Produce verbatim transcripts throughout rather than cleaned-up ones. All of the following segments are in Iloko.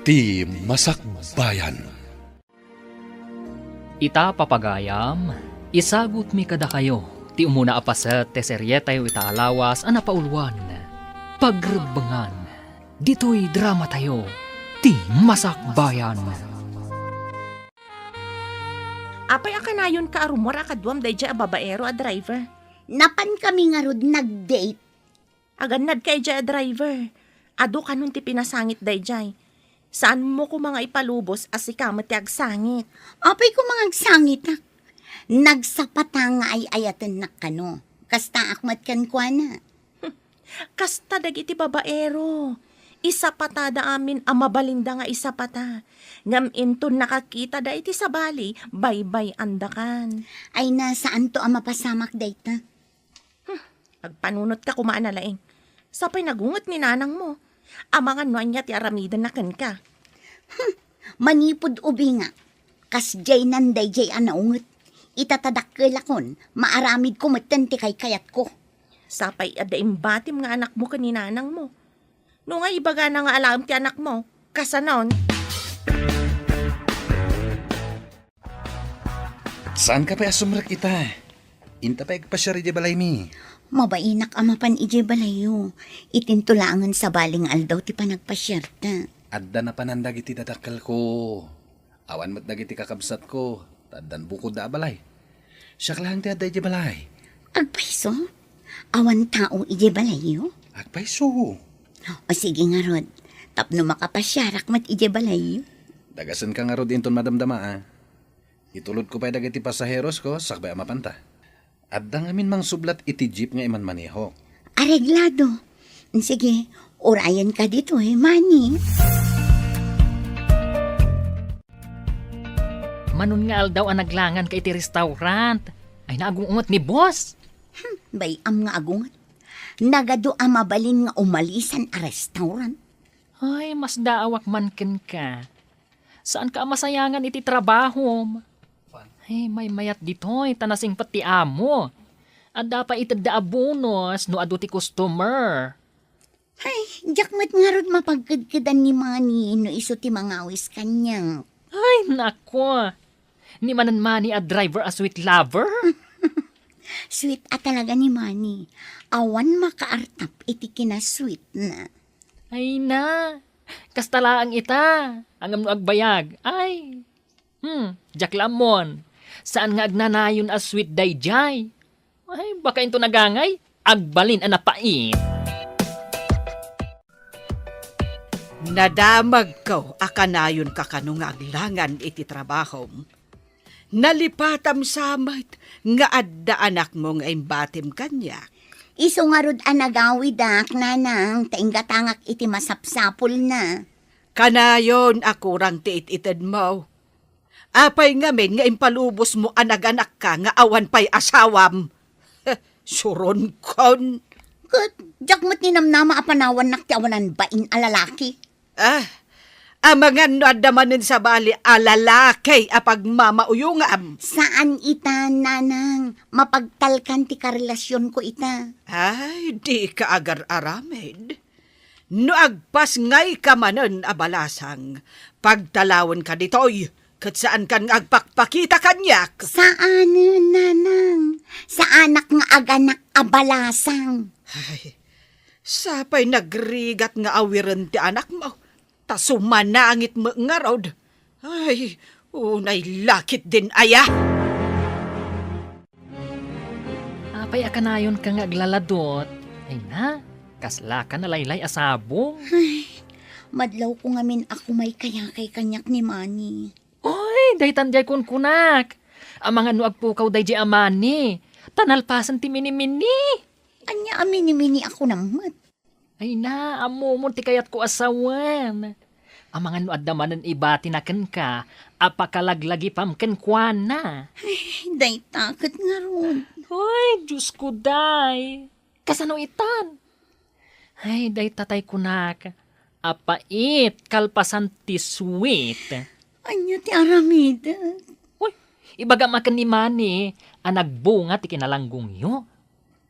Ti Masakbayan. Ita, papagayam, isagutmi kadakayo ti umuna a paset ti serietayo ita a lawas a napauluan, Pagrebbengan. Ditoy dramatayo, Ti Masakbayan. Apay a kanayonka a rummuar a kaduam daydiay a babaero a driver? Napankami ngarud nag-date. Agannadka idiay a driver. Adu kanon ti pinasangit daydiay. Saanmo koma nga ipalubos a sika met ti agsangit. Apay koma nga agsangitak? Nagsapata nga ay-ayatennak kano. Kastaak met kenkuana. Kasta dagiti babaero. Isapatada amin a mabalinda nga isapata. Ngem inton nakakitada iti sabali, baybay-andakan. Ay na, saanto a mapasamak dayta. Hmm, agpanunotka koma a nalaing. Sapay nagunget ni nanangmo. Amangan no ania ti aramidenna kenka. Hmm, manipud ubingak, kasdiay nan daydiay a naunget. Ita ta dakkelakon, maaramidko metten ti kaykayatko. Sapay adda imbatim nga anakmo ken ni nanangmo. No nga ibagana nga alaem ti anakmo, kasanon? Saanka pay a sumrek ita? Inta pay agpasiar idiay balaymi. Mabainak a mapan idiay balayyo. Itinto laengen sabali nga aldaw ti panagpasiarta. Adda napanan dagiti dadakkelko. Awan met dagiti kakabsatko, ta addan bukodda a balay. Siak laeng ti adda idiay balay. Agpayso? Awan tao idiay balayyo? Agpayso. O sige ngarud, tapno makapasiarak met idiay balayyo. Dagasenka ngarud inton madamdama, a. Itulodko pay dagiti pasaherosko sakbay a mapanta. Adda ngamin mangsublat iti jeep nga imanmanehok. Areglado. Sige, urayenka ditoy, Manny. Manon nga aldaw a naglanganka iti restaurant. Ay, naagungot ni boss. Hmm, bay-am nga agunget. Nagadu a mabalin nga umalisan a restaurant. Ay, masdaawak man kenka. Saanka a masayangan iti trabahom. Ay, maymayat ditoy, ta nasingpet ti amo. Adda pay itedda a bonus no adu ti customer. Ay, diak met ngarud mapagkedkedan ni Manny no isu ti mangawis kaniak. Ay, nako. Ni manen Manny a driver a sweet lover? Sweet a talaga ni Manny. Awan makaartap iti kinasweetna. Ay na, kasta laeng ita. Ngem no agbayag, ay. Hmm, diak la ammon. Saan nga agnanayon a sweet daydiay? Ay, baka into nagangay, agbalin a napait. Nadamagko a kanayonka kano nga aglangan iti trabahom. Nalipatam sa met nga adda anakmo nga imbatim kaniak. Isu ngarud a nagawidak, nanang, ta inggatangak iti masapsapulna. Kanayon a kurang ti it-itedmo. Apay ngamin nga impalubosmo a naganakka nga awan pay asawam? Suronkon. Ket diak met ninamnama a panawannak ti awanan bain a lalaki. Ah, amangan no adda manen sabali a lalaki a pagmamauyongam. Saan ita, nanang. Mapagtalkan ti karelasionko ita. Ay, dika agar-aramid. No agpasngayka manen a balasang, pagtalawenka ditoy, ket saankan nga agpakpakita kaniak. Saanen, nanang. Saanak nga aganak a balasang. Ay, sapay nagrigat nga awiren ti anakmo, ta sumanangit met ngarud. Ay, unay lakit din aya. Apay a kanayonka nga aglaladot? Ay na, kaslaka nalaylay a sabong. Ay, madlawko ngamin a kumaykayakay kaniak ni Manny. Oy, daytan diay kunkunak. Amangan no agpukaw daydiay a Manny, ta nalpasen ti minimini. Ania a minimini a kunam met? Ay na, ammomon ti kayatko a sawen. Amangan no adda manen ibatina kenka a pakalaglagipam kenkuana. Ay, dayta ket ngarud. Ay, Diosko, day. Kasano itan? Ay, dayta tay kunak, a pait kalpasan ti sweet. Ania ti aramidek? Uy, ibagam a ken ni Manny a nagbunga ti kinalanggongyo.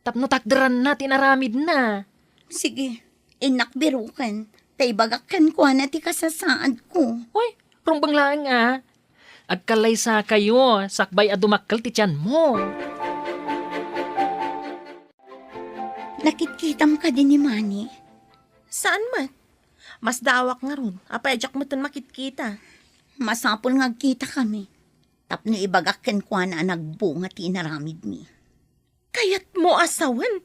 Tapno takderanna ti inaramidna. Sige, innak biroken. ta ibagak kenkuana ti kasasaadko. Uy, rumbeng laeng a. Agkallaysakayo sakbay a dumakkel ti tianmo. Nakitkitam kadi ni Manny? Saan met? Masdaawak ngarud. Apay a diak metten makitkita? Masapul nga agkitakami tapno ibagak kenkuana a nagbunga ti inaramidmi. Kayatmo a sawen?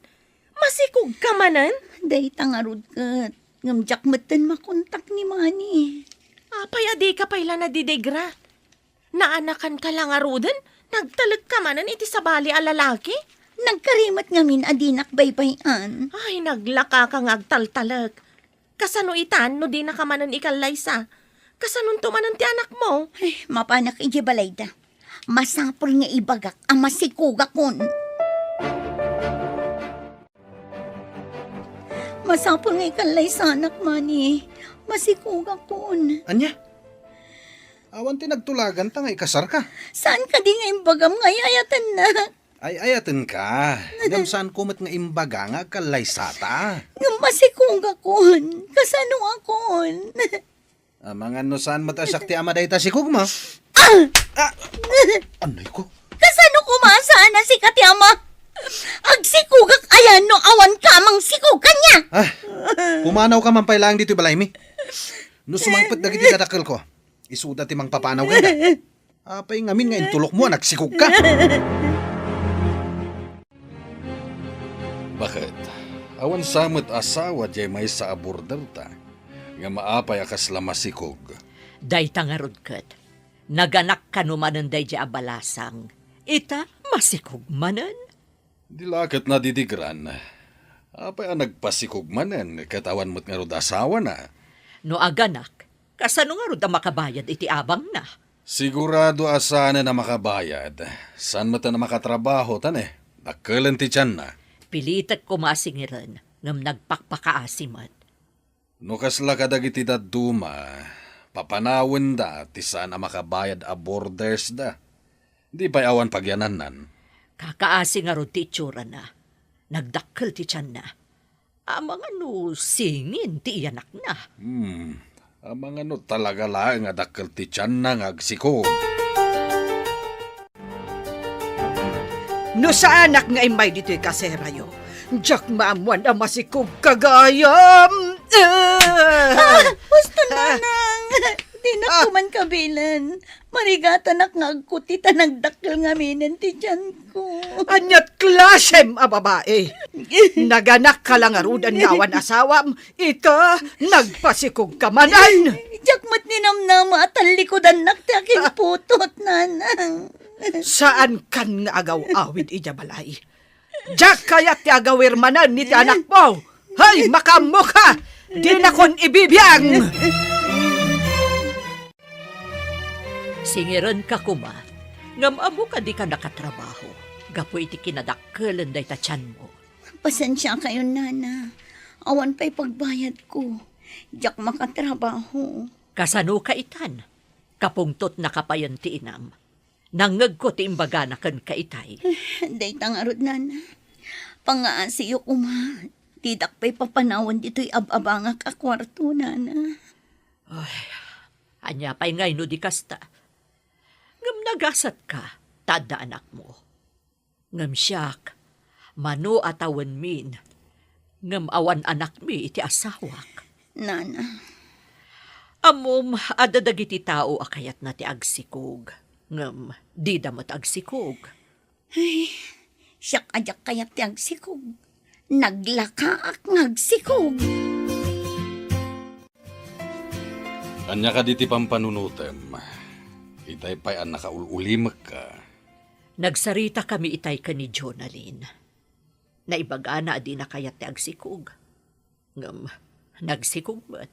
Masikogka manen? Dayta ngarud ket, ngem diak metten makontak ni Manny. Apay a dika pay la nadidigra? Naanakanka la ngaruden? Nagtalekka manen iti sabali a lalaki? Nagkari met ngamin a dinak baybay-an. Ay, naglakaka nga agtaltalek. Kasano itan no dinaka manen ikallaysa? Kasanonto manen ti anakmo? Ay, mapanak idiay balayda. Masapul nga ibagak a masikogakon. Masapul nga ikallaysanak, Manny. Masikogakon. Ania? Awan ti nagtulaganta nga ikasarka? Saan kadi nga imbagam nga ay-ayatennak? Ay-ayatenka. Ngem saanko met nga imbaga nga agkallaysata. Ngem masikogakon. Kasanokon? Amangan no saan met a siak ti ama dayta sikogmo. Ah! Ah! Anay ko? Kasano koma saan a sika ti ama? Agsikogak ayan no awan ka mang sikog kaniak? Ah, pumanawka man pay laeng ditoy balaymi. No sumangpet dagiti dadakkelko, isuda ti mangpapanaw kenka. Apay ngamin nga intulokmo a nagsikogka? Baket, awan sa met asawa diay maysa a borderta, ngem apay a kasla masikog? Dayta ngarud ket, naganak kano manen daydiay a balasang, ita masikog manen? Di la ket nadidigran. Apay a nagpasikog manen ket awan met ngarud asawana? No aganak, kasano ngarud a makabayad iti abangna? Sigurado a saanen a makabayad. Saan met a makatrabaho ta ne, dakkelen ti tianna. Pilitek koma a singiren, ngem nagpakpakaasi met. No kasla kadagiti dadduma, papanawenda ti saan a makabayad a bordersda. Di pay awan pagyanannan. Kakaasi ngarud ti itsurana. Nagdakkel ti tianna. Amangan no singin ti iyanakna. Hmm. Amangan no talaga laeng a dakkel ti tianna nga agsikog. No saanak nga immay ditoy kaserayo, diak maammuan a masikogka gayam. Ah! Ah! Husto, Nanang! Dinak Ah! ko man kabilen. Marigatanak nga agkuti ta nagdakkel ngaminen ti tianko. Ania't klasem a babae? Naganakka la ngaruden nga awan asawam, ita, nagpasikogka manen! Diak met ninamnama a tallikudannak ti akinputot, Nanang. Saankan nga agaw-awid idiay balay. Diak kayat ti agawir manen iti anakmo. Hay, makaammoka! Dinakon ibibiang! Singirenka koma, ngem ammo a dika nakatrabaho gapu iti kinadakkelen dayta tianmo. Pasensiakayon, Nana. Awan pay pagbayadko. Diak makatrabaho. Kasanoka itan? Kapungtotnaka payen ti inam. Nangngegko ti imbagana kenka itay. Dayta ngarud, Nana. Pangaasiyo koma. Didak pay papanawen ditoy ab-abangak a kuarto, Nana. Ay, ania pay ngay no di kasta? Ngem nagasatka, ta adda anakmo. Ngem siak, mano a tawenmin, ngem awan anakmi iti asawak. Nana. Ammom, adda dagiti tao a kayatna ti agsikog, ngem dida met agsikog. Ay, siak a diak kayat ti agsikog. Naglakaak nga agsikog. Ania kadi ti pampanunotem? Itay pay a nakaul-ulimekka. Nagsaritakami itay ken ni Jonalyn. Naibagana a dina kayat ti agsikog. Ngem, nagsikog met.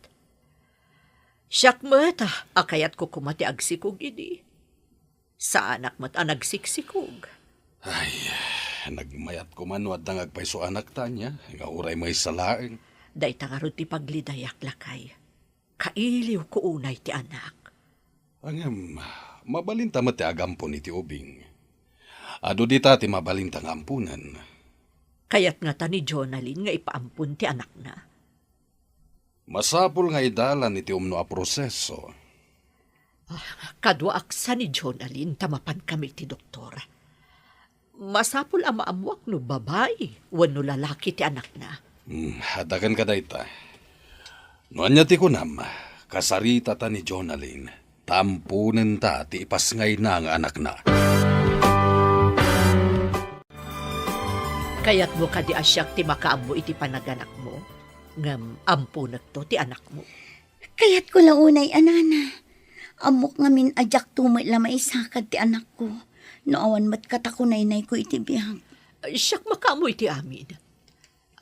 Siak met a kayatko koma ti agsikog idi. Saanak met a nagsiksikog. Ay, nagmayat koma no adda nga agpayso anak ta ania, nga uray maysa laeng. Dayta ngarud ti paglidayak, lakay. Kailiwko unay ti anak. Ngem, mabalinta met ti agampon iti ubing. Adu dita ti mabalinta nga amponen. Kayat ngata ni Jonalyn nga ipaampon ti anakna. Masapul nga idalan iti umno a proseso. Ah, kaduaak sa ni Jonalyn ta mapankami iti doktor. Masapul a maammuak no babai wenno lalaki ti anakna. Hmm, adda kenka dayta. No ania ti kunam, kasaritata ni Jonalyn, ta amponenta ti ipasngayna nga anakna. Kayatmo kadi a siak ti makaammo iti panaganakmo? Ngem amponekto ti anakmo. Kayatko la unay a nana. Ammok ngamin a diakto met la maisakad ti anakko no awan met katakunaynayko iti biag. Siak makaammo iti amin.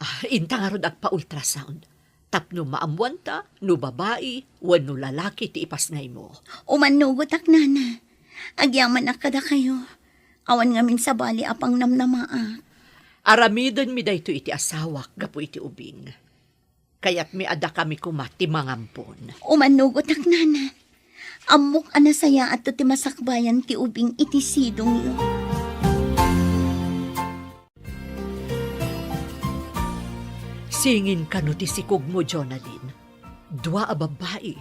Ah, inta ngarud agpa-ultrasound tapno maammuanta no babai wenno lalaki ti ipasngaymo. Umannugotak, nana. Agyamanak kadakayo. Awan ngamin sabali a pangnamnamaak. Aramidenmi daytoy iti asawak gapu iti ubing. Kayatmi a dakami koma ti mangampon. Umannugotak, nana. Ammok a nasayaatto ti masakbayan ti ubing iti sidongyo. Singin kano ti sikogmo, Jonalyn. Dua a babbai.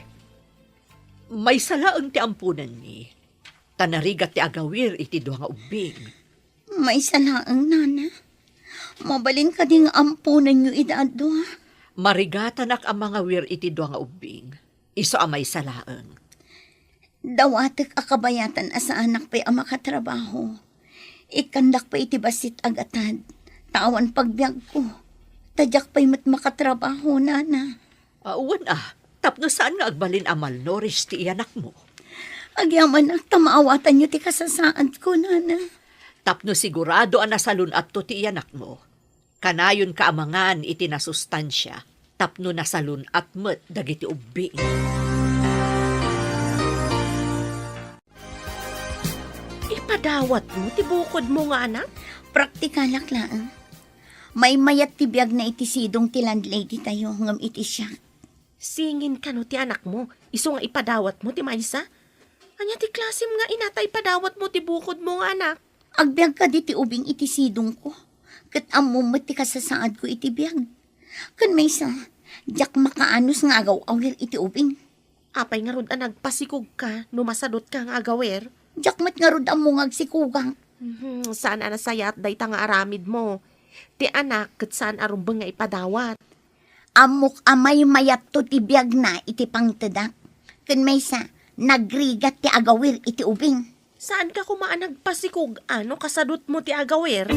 Maysa laeng ti amponenmi. Ta narigat ti agawir iti dua nga ubbing. Maysa laeng, nana. Mabalin kadi nga amponenyo ida a dua? Marigatanak a mangawir iti dua nga ubbing. Isu a maysa laeng. Dawatek a kabayatan a saanak pay a makatrabaho. Ikkandak pay iti bassit a gatad, ta awan pagbiagko. Ta diak pay met makatrabaho, nana. Ah, wen a, tapno saan nga agbalin a malnourish ti iyanakmo. Agyamanak ta maawatanyo ti kasasaadko, nana. Tapno sigurado a nasalun-atto ti iyanakmo, kanayonka a mangan iti nasustansia tapno nasalun-at met dagiti ubbing. Ipadawatmo ti bukodmo nga anak? Praktikalak laeng. Maymayat ti biagna iti sidong ti landlady tayo ngem iti siak. Singin kano ti anakmo, isu nga ipadawatmo ti maysa? Ania ti klasem nga ina ta ipadawatmo ti bukodmo nga anak? Agbiag kadi ti ubing iti sidongko, ket ammom met ti kasasaadko iti biag. Ken maysa, diak makaanus nga agaw-awir iti ubing. Apay ngarud a nagpasikogka no masadutka nga agawir? Diak met ngarud ammo nga agsikogak. Mhm, saan a nasayaat dayta nga aramidmo. Ti anak ket saan a rumbeng nga ipadawat. Ammok a maymayatto ti biagna iti pangtedak. Ken maysa, nagrigat ti agawir iti ubing. Saanka koma a nagpasikog a no kasadutmo ti agawir?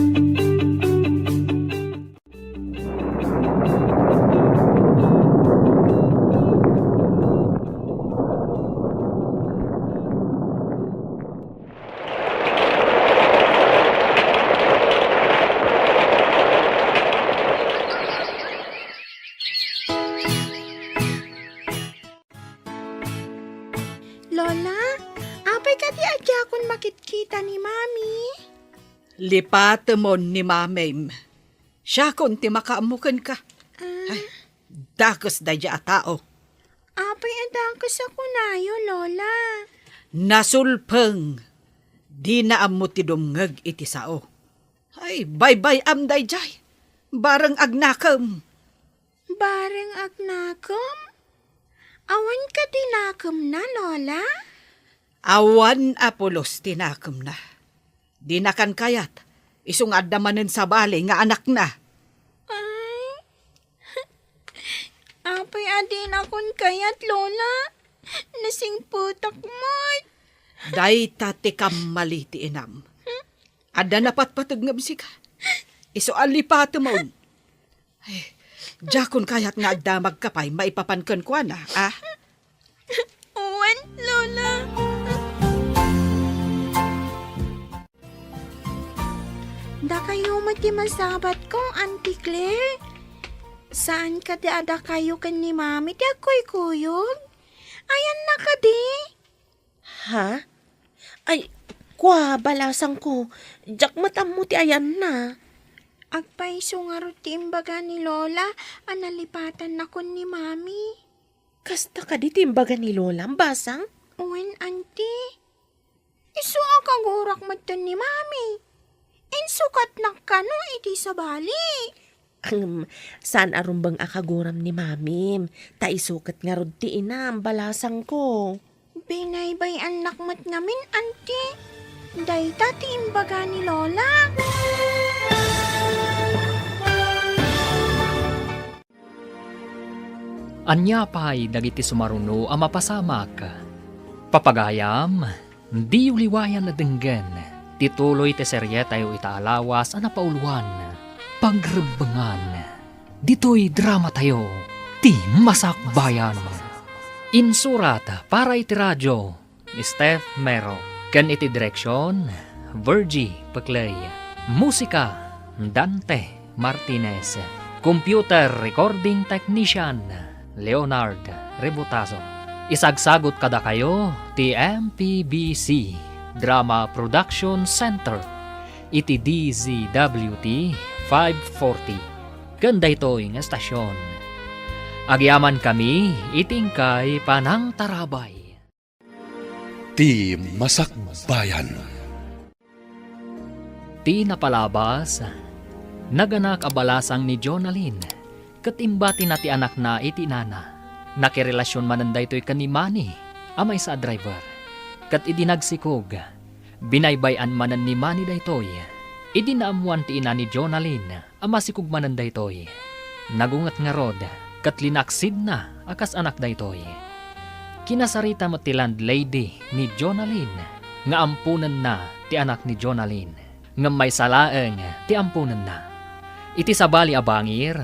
Lola, apay kadi a diakon makitkita ni Mami? Lipatemon ni Mamim. Siakon ti makaammo kenka. Ah. Ay, dakes daydiay a tao. Apay a dakes a kunayo, Lola? Nasulpeng. Dina ammo ti dumngeg iti sao. Ay, baybay-am daydiay. Bareng agnakem. Bareng agnakem? Awan kadi nakemna, Lola? Awan a pulos ti nakemna. Dinakan kayat, isu nga adda manen sabali nga anakna. Ay, apay a dinakon kayat, Lola? Nasingpetak met. Dayta ti kammali ti inam. Adda napatpateg ngem sika. Isu a lipatemon. Ay, diakon kayat nga agdamagka pay maipapan kenkuana, a? Wen, Lola. Dakayo met ti masabatko, Auntie Claire. Saan kadi a dakayo ken ni Mami ti agkuykuyog? Ayanna kadi? Ha? Ay, kua, balasangko, diak met ammo ti ayanna. Agpayso ngarud ti imbaga ni Lola a nalipatannakon ni Mami. Kasta kadi ti imbaga ni Lolam, basang? Wen, Auntie. Isu a kagurak metten ni Mami. Insukatnak kano iti sabali. Ahem, saan a rumbeng a kaguram ni Mamim, ta isu ket ngarud ti inam, balasangko. Binaybay-annak met ngamin, Anti. Dayta ti imbaga ni Lola. Ania pay dagiti sumaruno a mapasamak? Papagayam, diyo liwayan a denggen ti tuloy ti serietayo ita a lawas a napauluan, Pagrebbengan. Ditoy dramatayo, ti Masakbayan. Insurat para iti radio, Steph Mero. Ken iti direksion, Virgie Peclay. Musika, Dante Martinez. Computer recording technician, Leonard Rebutazo. Isagsagut kadakayo ti M P B C Drama Production Center iti D Z W T five forty. Ken daytoy nga estasion, agyamankami iti inkay panangtarabay. Ti Masakbayan. Ti napalabas, naganak a balasang ni Jonalyn, ket imbatina ti anakna iti inana. Nakirelasion manen daytoy ken ni Manny, a maysa a driver. Ket idi nagsikog, binaybay-an manen ni Manny daytoy. Idi naammoan ti ina ni Jonalyn, a masikog manen daytoy. Nagunget ngarud, ket linaksidna a kas anak daytoy. Kinasarita met ti landlady ni Jonalyn nga amponenna ti anak ni Jonalyn, ngem maysa laeng ti amponenna. Iti sabali a bangir,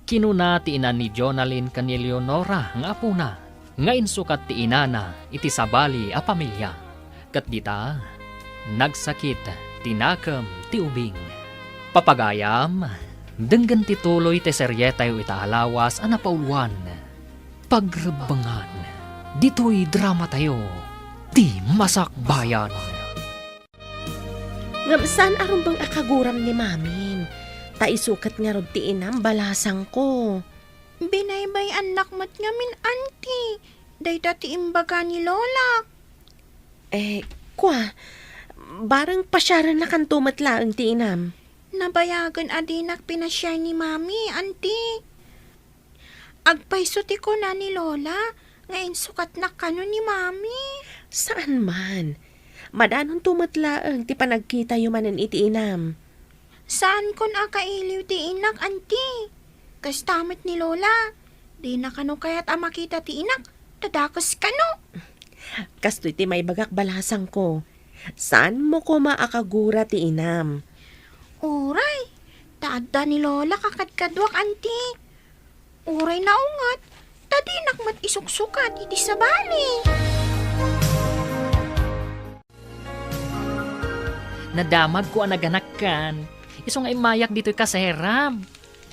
kinuna ti ina ni Jonalyn ken ni Leonora nga apona, nga insukat ti inana iti sabali a pamilia. Ket dita, nagsakit ti nakem ti ubing. Papagayam, denggen ti tuloy ti serietayo ita a lawas a napauluan, Pagrebbengan. Ditoy dramatayo, ti Masakbayan. Ngem saan a rumbeng a kaguram ni Mamim, ta isu ket ngarud ti inam, balasangko. Binaybay-annak met ngamin, Anti. Dayta ti imbaga ni Lola. Eh, kua, bareng pasiarennakanto met laeng ti inam. Nabayagen a dinak pinasiar ni Mami, Anti. Agpayso ti kuna ni Lola nga insukatnak kano ni Mami. Saan man. Madanonto met laeng ti panagkitayo manen iti inam. Saankon a kailiw ti inak, Anti. Kasta met ni Lola. Dina kano kayat a makita ti inak, ta dakes kano. Kastoy ti maibagak, balasangko. Saanmo koma a kagura ti inam. Uray, ta adda ni Lola kakadkaduak, Anti. Uray naunget, ta dinak met isuksukat iti sabali. Nadamagko a naganakkan, isu nga immayak ditoy kaseram.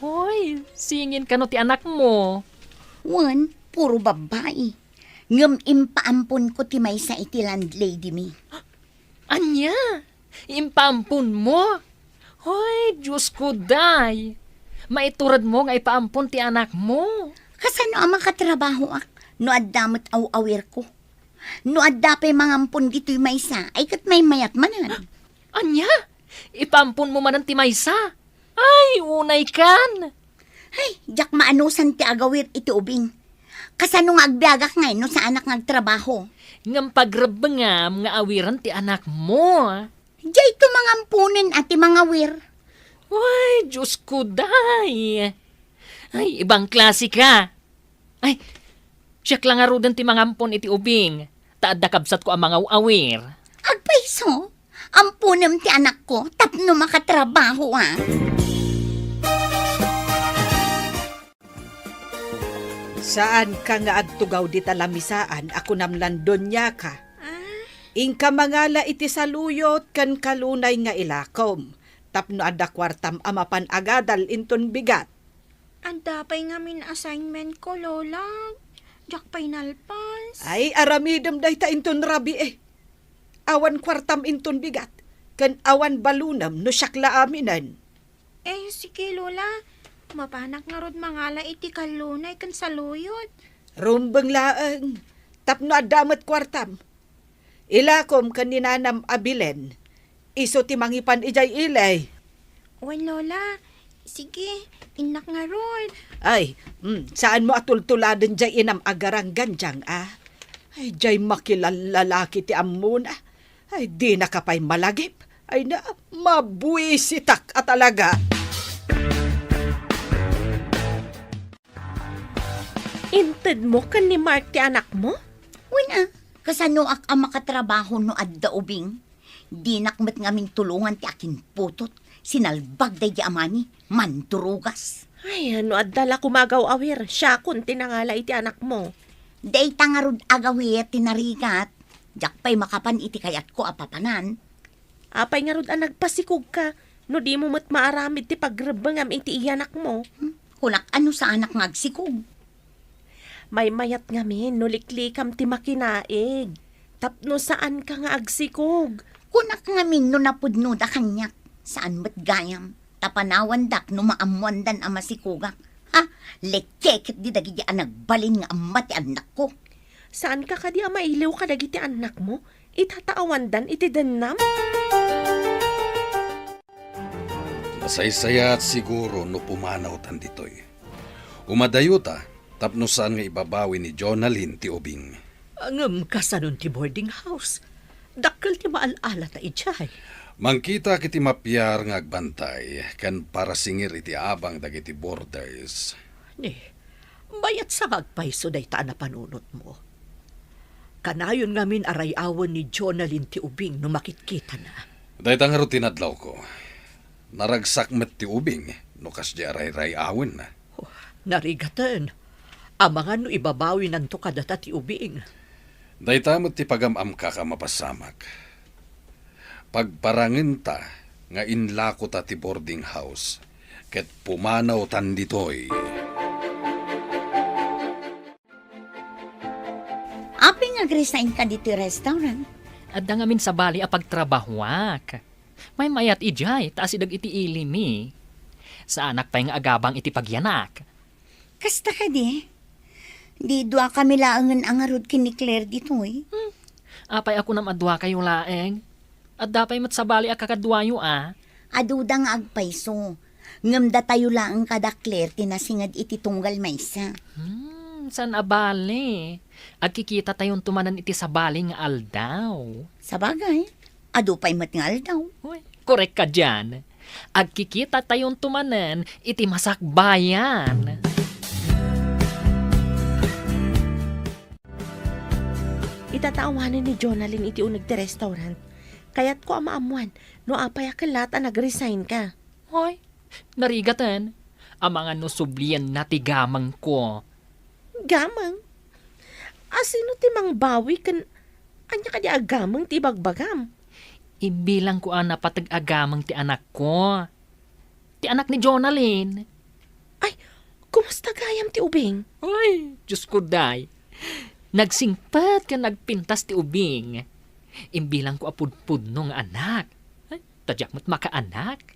Hoy, singin kano ti anakmo? Wen, puro babbai. Ngem impaamponko ti maysa iti landladymi. Ania? Impaamponmo? Hoy, Diosko, day! Maituredmo nga ipaampon ti anakmo. Kasano a makatrabahoak no adda met aw-awirko? No adda pay mangampon ditoy maysa, ay ket maymayat manen. Ania? Ipaamponmo manen ti maysa? Ay, unaykan! Ay, diak maanusan ti agawir iti ubing. Kasano nga agbiagak ngay no saanak nga agtrabaho? Ngem pagrebbengam nga awiren ti anakmo. Dayto mangamponen a ti mangawir. Ay, Diosko, day! Ay, ibang klase ka. Ay, siak la ngaruden ti mangampon iti ubing, ta adda kabsatko a mangaw-awir. Agpayso, amponem ti anakko tapno makatrabaho a. Saanka nga agtugaw dita lamisaan a kunam lan doniaka. Ah? Inka mangala iti saluyot ken kalunay nga ilakom, tapno adda kuartam a mapan agadal inton bigat. Adda pay ngamin assignment ko, Lola. Diak pay nalpas. Ay, aramidem dayta inton rabii. Awan kuartam inton bigat, ken awan balunem no siak la aminen. Eh, sige, Lola. Mapanak ngarud mangala iti kallunay ken saluyot. Rumbeng laeng, tapno adda met kuartam. Ilakom ken ni nanam a Belen, isu ti mangipan idiay ili. Wen, Lola, Sige, innak ngarud. Ay, mm, saanmo a tultuladen jay inam a garanggan, Jang, a? Ay, jay makilallalaki ti ammona. Ay, dinaka pay malagip. Ay na, mabuisitak a talaga. Intedmo ken ni Mark ti anakmo? Wen a, kasanoak a makatrabaho no adda ubing? Dinak met ngamin tulongan ti akinputot. Sinalbag daydi amani, mandurugas. Ay, no adda la koma agaw-awir, siakon ti nangala iti anakmo. Dayta ngarud agaw-awir ti narigat. Diak pay makapan iti kayatko a papanan. Apay ngarud a nagpasikogka no dimo met maaramid ti pagrebbengam iti iyanakmo? Hmm? Kunak a no saanak nga agsikog. Maymayat ngamin no liklikam ti makinaig tapno saanka nga agsikog. Kunak ngamin no napudnoda kaniak, saan met gayam, ta panawandak no maammoandan a masikogak. Ha? Lekke ketdi dagiti a nagbalin nga amma ti annakko. Saanka kadi a mailiw kadagiti annakmo? Itataawandan iti dennam? Masaysayaat siguro no pumanawtan ditoy. Umadayota tapno saan nga ibabawi ni Jonalyn ti ubing. Ngem kasanon ti boarding house? Dakkel ti maal-alata idiay. Mangkitak iti mapiar nga agbantay ken parasingir iti abang dagiti boarders. Ni, mayat sa nga agpayso dayta a napanunotmo. Kanayon ngamin a ray-awen ni Jonalyn ti ubing no makitkitana. Dayta ngarud ti nadlawko. Naragsak met ti ubing no kasdi a ray-ray-awenna. Oh, narigaten. Amangan no ibabawinanto kadata ti ubing. Dayta met ti pagam-amkak a mapasamak. Pagparangenta nga inlakota ti boarding house ket pumanawtan ditoy. Apay nga agresign ka ditoy restaurant? Adda ngamin sabali a pagtrabahoak. Maymayat idiay ta asideg iti ili mi. Saanak pay nga agabang iti pagyanak. Kasta kadi? Di duakami laengen a ngarud ken ni Claire ditoy? Hmm. Apay a kunam a duakayo laeng? Adda pay met sabali a kakaduayo a? Aduda nga agpayso. Ngem datayo laeng kada Claire ti nasinged iti tunggal maysa. Hmm, saan a bale. Agkikitatayonto manen iti sabali nga aldaw. Sabagay, adu pay met nga aldaw. Uy, korek ka dian. Agkikitatayonto manen iti masakbayan. Itataawanen ni Jonalyn iti uneg ti restaurant. Kayatko a maammoan no apay a kellat a nag-resign ka. Hoy, narigaten. Amangan no sublienna ti gamengko. Gameng? A sino ti mangbawi ken ania kadi a gameng ti ibagbagam? Imbilangko a napateg a gameng ti anakko. Ti anak ni Jonalyn. Ay, kumusta gayam ti ubing? Ay, Diyos ko, day. Nagsingpet ken nagpintas ti ubing. Imbilangko a pudpudno nga anak. Ay, ta diak met makaanak.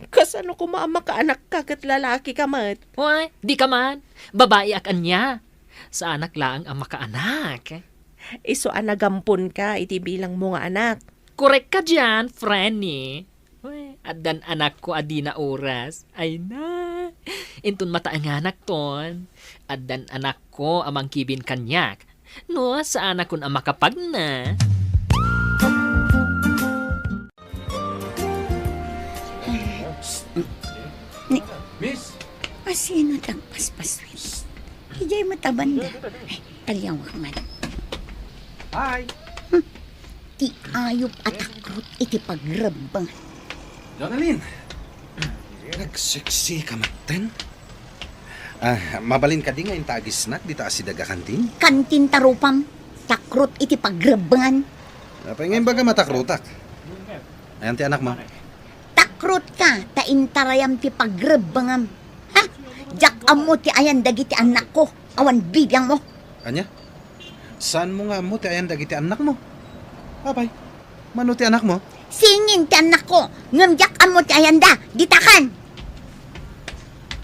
Kasano koma a makaanakka ket lalakika met? Uy, dika man. Babaiak ania. Saanak laeng a makaanak. Isu a nagamponka iti bilangmo nga anak. Korek ka dian, Frenny. Uy, addan anakko a dina oras. Ay na. Inton mataenganakton, addan anakko a mangkibin kaniak. No, saanakon a makapagna. Ni, Miss? Asino ti agpaspaswit? Idiay met a banda. Ay, taliawak man. Hi. Hmm. Ti ayup a takrot iti pagrebbeng. Jonalyn, nagseksi ka metten? Ah, mabalin kadi nga inta agisnak dita a sideg a kantin? Kantin ta rupam, takrot iti pagrebbengan. Apay nga imbaga matakrotak? Ayan ti anak mo. Takrot ka, ta intarayam ti pagrebbengam. Ha? Diak ammo ti ayan dagiti annakko, awan bibiangmo. Ania? Saanmo nga ammo ti ayan dagiti annakmo? Apay, mano ti anakmo? Singin ti annakko, ngem diak ammo ti ayanda. Ditakan!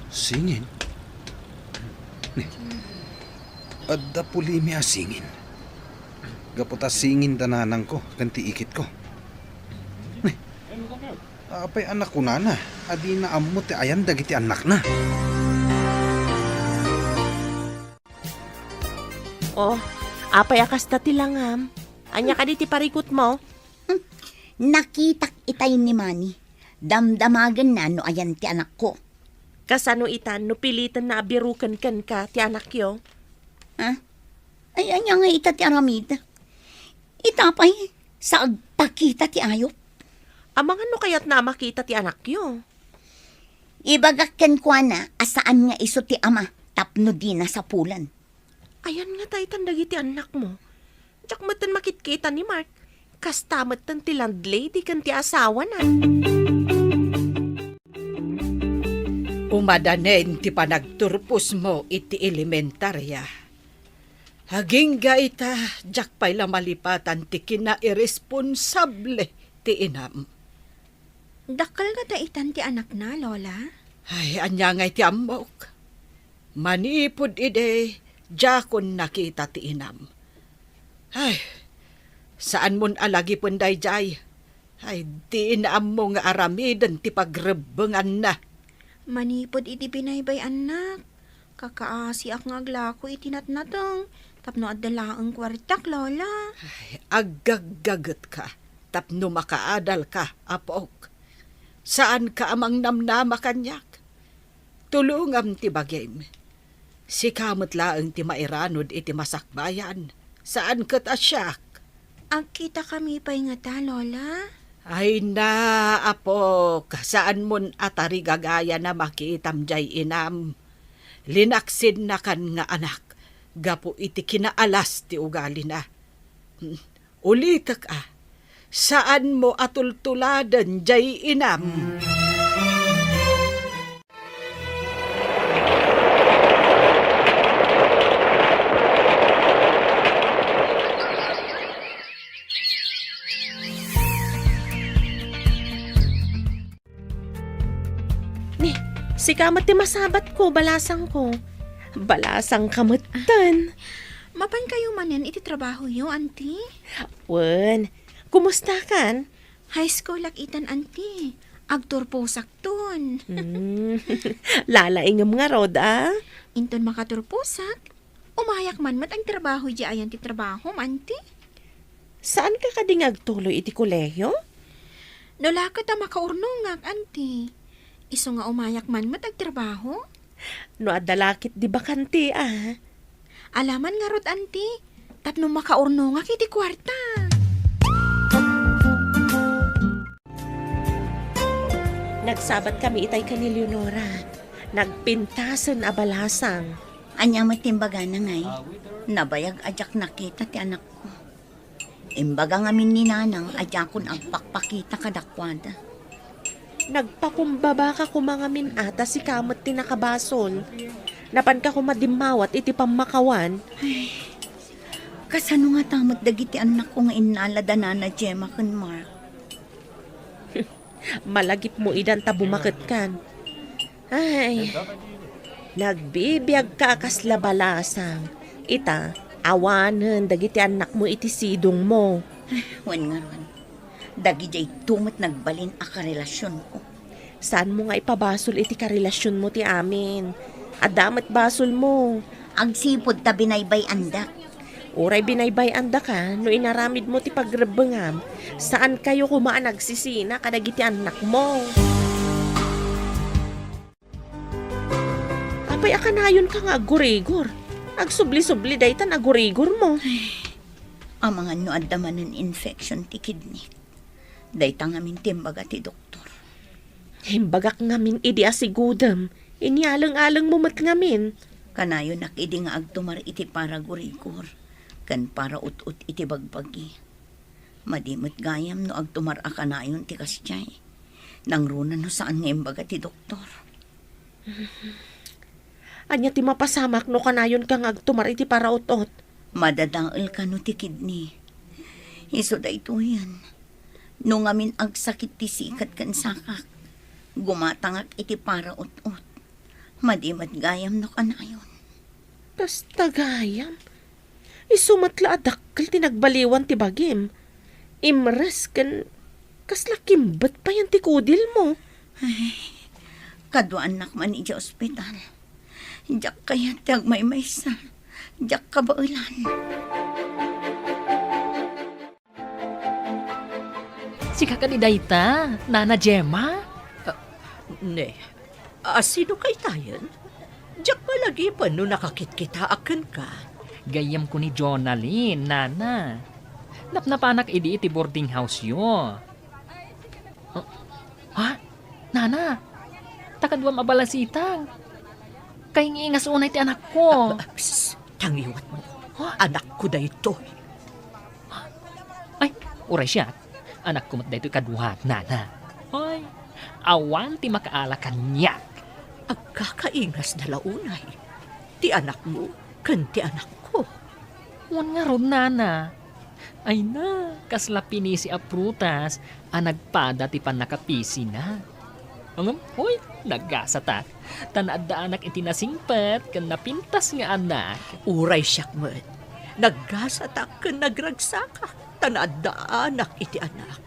Singin? Ni, adda pulimi a singin. Gapu ta singin da nanangko ken ti ikitko. Ni, Apay a nakunana a dina ammo ti ayan dagiti annakna? Oh, apay a kasta ti langam? Ania kadi ti parikutmo? Hmm, nakitak itay ni Manny. Damdamagenna no ayan ti anakko. Kasano ita no pilitenna a biruken kenka ti anakyo? Ha? Ay, ania nga ita ti aramid? Ita pay, sa agpakita ti ayup. Amangan no kayatna a makita ti anakyo. Ibagak kenkuana a saan nga isu ti ama tapno dina sapulan. Ayan nga ta itan dagiti annakmo. Diak metten makitkita ni Mark. Kasta metten ti landlady ken ti asawana. Umadanen ti panagturposmo iti elementaria. Agingga ita, diak pay la malipatan ti kinairesponsable ti inam. Dakkel ngata itan ti anakna, Lola? Ay, ania ngay ti ammok? Manipud idi, diakon nakita ti inam. Ay, saanmon a lagipen daydiay. Ay, dina ammo nga aramiden ti pagrebbenganna. Manipud idi binaybay-annak, kakaasiak nga aglako iti natnateng tapno adda laeng kuartak, Lola. Ay, aggaggagetka tapno makaadalka, apok. Saanka a mangnamnama kaniak. Tulongam ti bagim. Sika met laeng ti mairanod iti masakbayan, saan ket a siak. Agkitakami pay ngata, Lola? Ay na, apok, saanmon a tarigagayan a makitam diay inam. Linaksidnakan nga anak gapu iti kinaalas ti ugalina. Hmm, ulitek a, saanmo a tultuladen diay inam. Ni, sika met ti masabatko, balasangko. Balasangka metten. Mapankayo manen iti trabahoyo, Auntie? Wen, kumustakan? High school ak itan, Auntie. Agturposakton. Hmm. Lalaingem ngarud, a? Inton makaturposak, umayak man met agtrabaho idiay ayan ti trabahom, Auntie. Saanka kadi nga agtuloy iti kolehio? No la ket a makaurnongak, Auntie. Isu nga umayak man met agtrabaho. No adda la ket di bakante, a? Alaman ngarud, Auntie, tapno makaurnongak iti kuarta. Nagsabat kami itay ken ni Leonora. Nagpintasen a balasang. Ania met ti imbagana ngay? Nabayag a diak nakita ti anakko. Imbaga ngamin ni Nanang a diakon agpakpakita kadakuada. Nagpakumbabaka koma ngamin a ta sika met ti nakabasol. Napanka koma dimmawat iti pammakawan. Ay, kasano ngata met dagiti annakko nga innala da Nana Gemma ken Mark? Malagipmo idan ta bumaketkan. Ay, nagbibiagka a kasla balasang. Ita, awanen dagiti annakmo iti sidongmo. Wen ngarud, dagidayto met nagbalin a karelasionko. Saanmo nga ipabasol iti karelasionmo ti amin? Adda met basolmo. Agsipud ta binaybay-andak. Uray binaybay-andaka no inaramidmo ti pagrebbengam, saankayo koma a nagsisina kadagiti annakmo. Apay a kanayonka nga aggurigor? Agsubli-subli daytan aggurigormo. Ay, amangan no adda manen infection ti kidney. Dayta ngamin ti imbaga ti doktor. Imbagak ngamin idi asigudem, inyaleng-alengmo met ngamin. Kanayonak idi nga agtumar iti paragurigor ken paraut-ot iti bagbagi. Madi met gayam no agtumar a kanayon ti kasdiay. Nangruna no saan nga imbaga ti doktor. Ania ti mapasamak no kanayonka nga agtumar iti paraut-ot? Madadael kano ti kidney. Isu daytoyen. No ngamin agsakit ti sikat ken sakak, gumatangak iti paraut-ot. Madi met gayam no kanayon. Kasta gayam? Isu met la a dakkel ti nagbaliwan ti bagim. Imres ken Kasla kimbet payen ti kudilmo. Ay, kaduaannak man idiay ospital. Diak kayat ti agmaymaysa. Diak kabaelan. Sika kadi dayta, Nana Gemma? Ah, ne, a, sino kaytayen? Diak malagipen no nakakitkitaak kenka. Gayyemko ni Jonalyn, Nana. Napnapanak idi iti boarding house-yo. Ah, ha? Nana, ta kaduam a balasitang. Kaingiingas unay ti anakko. Ah, ah, psst, tangiwatmo. Ha? Anakko daytoy. Ay, uray siak. Anakko met daytoy kadua, Nana. Ay, awan ti makaala kaniak. Agkakaingasda la unay ti anakmo ken ti anakko. Wen ngarud, Nana. Ay na, kasla pinisi a prutas a nagpada ti pannakapisina. Ngem, hoy, nagasatak. Ta naaddaanak iti nasingpet ken napintas nga anak. Uray siak met. Nagasatak ken nagragsakak ta naaddaanak iti anak.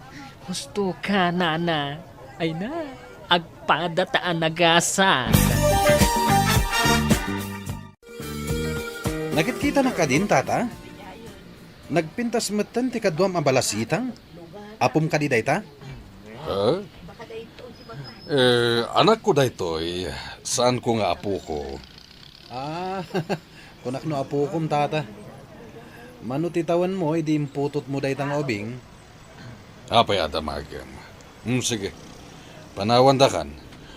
Husto ka, Nana. Ay na, agpada ta a nagasak. Nakitkitanak kadin, Tata? Nagpintas metten ti kaduam a balasitang? Apom kadi dayta? Ha? Eh, anakko daytoy, saanko nga apoko. Ah, kunak no apokom, Tata. Mano ti tawenmo idi imputotmo dayta nga ubing? Apay a damagem? Hmm, sige. Panawandakan.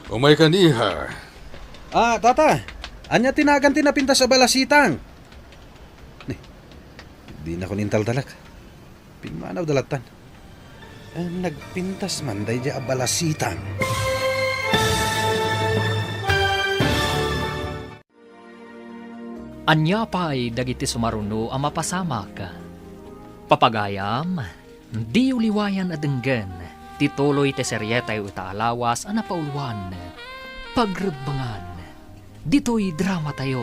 Umaykan, iha. Ah, Tata, ania ti nagan ti napintas a balasitang? Ni, dinakon intaltalek. Pimmanawda lattan. Eh, nagpintas man daydiay a balasitang. Ania pay dagiti sumaruno a mapasamak? Papagayam, diyo liwayan a denggen ti tuloy ti serietayo ita a lawas a napauluan, Pagrebbengan. Ditoy dramatayo,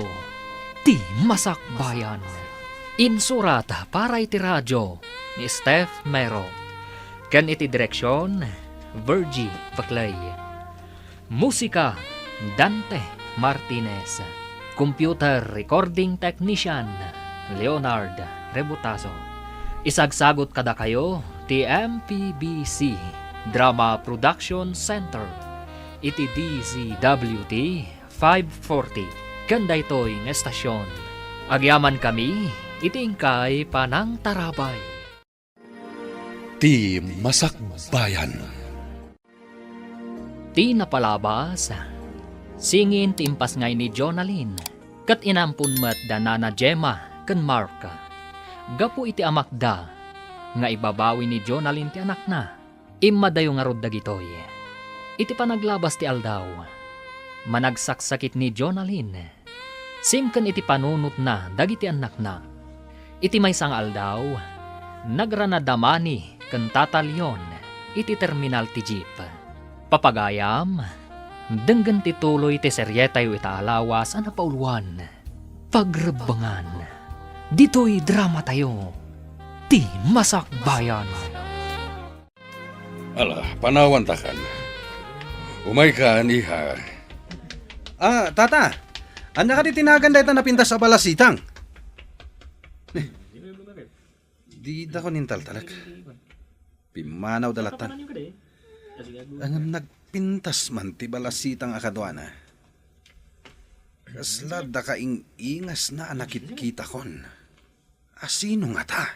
Ti Masakbayan. Insurat para iti radio ni Steph Mero, ken iti direksion, Virgie Paclay. Musika, Dante Martinez. Computer recording technician, Leonard Rebutazo. Isagsagot kadakayo ti M P B C Drama Production Center iti D Z W T five forty ken daytoy nga estasion. Agyamankami iti inkay panangtarabay. Ti Masakbayan. Ti napalabas, singin ti impasngay ni Jonalyn, ket inampon met da Nana Gemma ken Mark. Gapu iti amakda nga ibabawi ni Jonalyn ti anakna, immadayo ngarud dagitoy. Iti panaglabas ti aldaw, managsaksakit ni Jonalyn. Simken iti panunotna dagiti annakna. Iti maysa nga aldaw, nagranada Mani ken Tata Leon iti terminal ti jeep. Papagayam, denggen ti tuloy ti serietayo ita a lawas a napauluan, Pagrebbengan. Ditoy dramatayo, Ti Masakbayan. Ala, panawantakan. Umaykan, iha. Ah, Tata, ania kadi ti nagan dayta napintas a balasitang? Didakon intaltalek. Pimmanawda lattan. Ngem nagpintas man ti balasitang a kaduana. Kasla dakaing-ingasna a nakitkitakon. A sino ngata?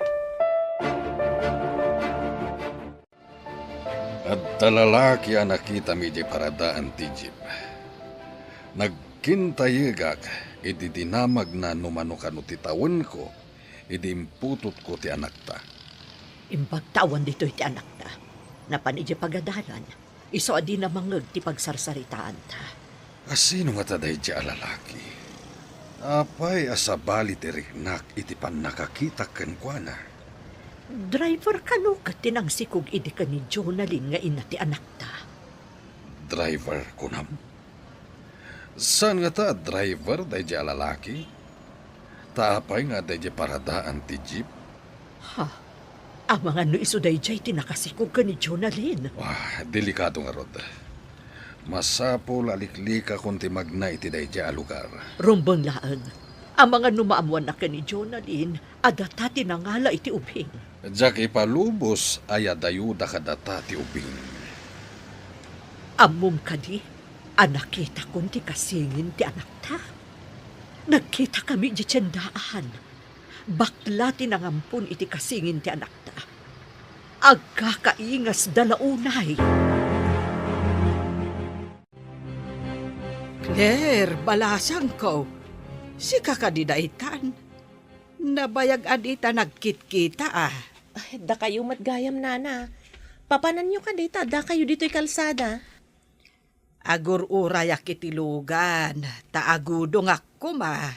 Adda lalaki a nakitami idiay paradaan ti jeep. Nagkintayegak idi dinamagna no mano kano ti tawenko idi imputotko ti anakta. Imbag ta awan ditoy ti anakta. Napan idiay pagadalan. Isu a dina mangngeg ti pagsarsaritaanta. A sino ngata daydiay a lalaki? Apay a sabali ti riknak iti pannakakitak kenkuana? Driver kano ket ti nangsikog idi ken ni Jonalyn nga ina ti anakta. Driver, kunam? Saan ngata a driver daydiay a lalaki? Ta apay nga adda idiay paradaan ti jeep? Ha? Amangan no isu daydiay ti nakasikog ken ni Jonalyn. Ah, delikado ngarud. Masapul a liklikakon ti magna iti daydiay a lugar. Rumbeng laeng. Amangan no maammoanna ken ni Jonalyn a data ti nangala iti ubing. Diak ipalubos a yadayuda kadata ti ubing. Ammom kadi a nakitakon ti kasingin ti anakta? Nagkitakami idiay tiendaan. Bakla ti nangampon iti kasingin ti anakta. Agkakaingasda la unay. Claire, balasangko, sika kadi daytan? Nabayag a dita nagkitkita, a. Ay, dakayo met gayam, Nana. Papananyo kadi ta addakayo ditoy kalsada? Agur-urayak iti lugan, ta agudongak koma.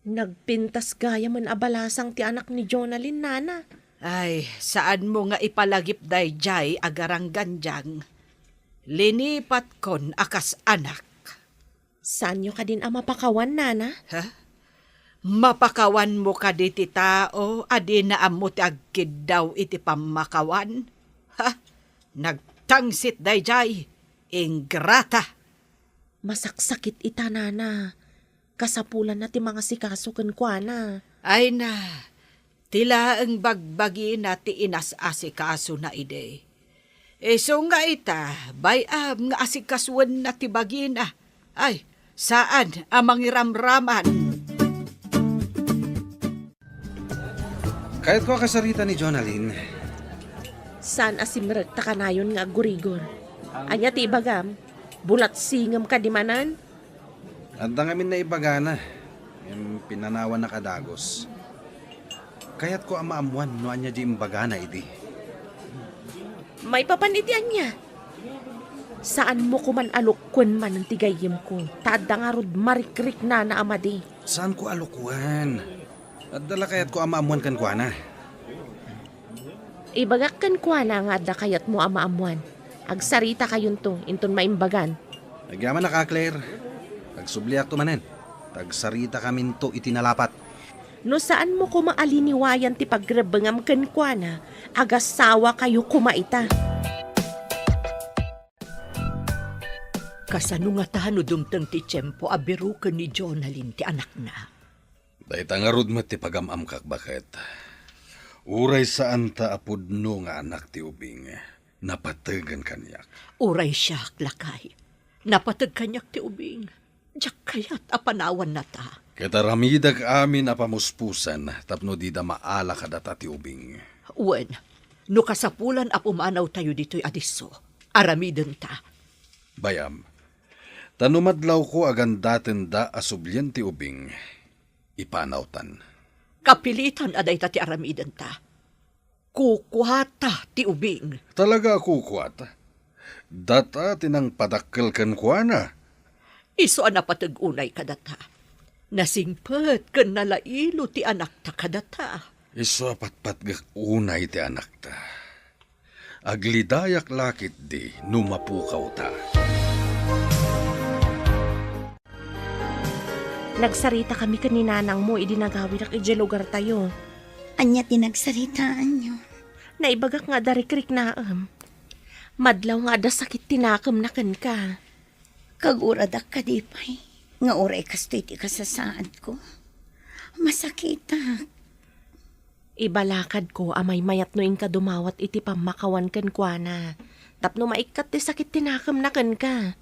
Nagpintas gayamen a balasang ti anak ni Jonalyn, Nana. Ay, saanmo nga ipalagip daydiay a garanggandiang. Linipatkon a kas anak. Saanyo kadin a mapakawan, Nana? Ha? Mapakawanmo kadi ti tao a dina ammo ti agkiddaw iti pammakawan? Ha? Nagtangsit daydiay, ingrata! Masaksakit ita, Nana. Kasapulanna ti mangasikaso kenkuana. Ay na, ti laeng bagbagina ti inas-asikasona idi. Isu nga ita, bay-am nga asikasoenna ti bagina. Ay, saan a mangiramraman. Kayatko a kasarita ni Jonalyn. Saan a simrek ta kanayon nga aggurigor. Ania ti ibagam? Bulatsingem kadi manen? Adda ngamin naibagana, ngem pinanawannak a dagus. Kayatko a maammoan no ania diay imbagana idi. Maipapan iti ania? Saanmo koman a lukkuen manen ti gayyemko, ta adda ngarud marikriknana a madi. Saanko a lukkuen. Adda la kayatko a maammoan kenkuana. Ibagak kenkuana nga adda kayatmo a maammoan. Agsaritakayonto inton maimbagan. Agyamanak a, Claire. Agsubliakto manen. Agsaritakaminto iti nalapat. No saanmo koma a liniwayan ti pagrebbengam kenkuana, agasawakayo koma ita. Kasano ngata no dumteng ti tiempo a biroken ni Jonalyn ti anakna? Dayta ngarud met ti pagam-amkak, baket. Uray saanta a pudno nga anak ti ubing, napategen kaniak. Uray siak, lakay, napateg kaniak ti ubing. Diak kayat a panawannata. Ket aramidek amin a pamuspusan tapno dida maala kadata ti ubing. Wen, no kasapulan a pumanawtayo ditoy a disso, aramidenta. Bay-am, ta no madlawko a gandatenda a sublien ti ubing, ipanawtan. Kapilitan a dayta ti aramidenta. Kukuata ti ubing. Talaga a kukuata? Data ti nangpadakkel kenkuana. Isu a napateg unay kadata. Nasingpet ken nalailo ti anakta kadata. Isu a patpatgek unay ti anakta. Aglidayak la ketdi no mapukawta. Nagsaritakami ken ni nanangmo idi nagawidak idiay lugartayo. Ania ti nagsaritaanyo? Naibagak nga adda rikriknaem. Madlaw nga adda sakit ti nakemna kenka. Kaguradak kadi pay nga uray kastoy ti kasasaadko. Masakitak. Ibalakadko a maymayat no inka dumawat iti pammakawan kenkuana, tapno maikkat ti sakit ti nakemna kenka.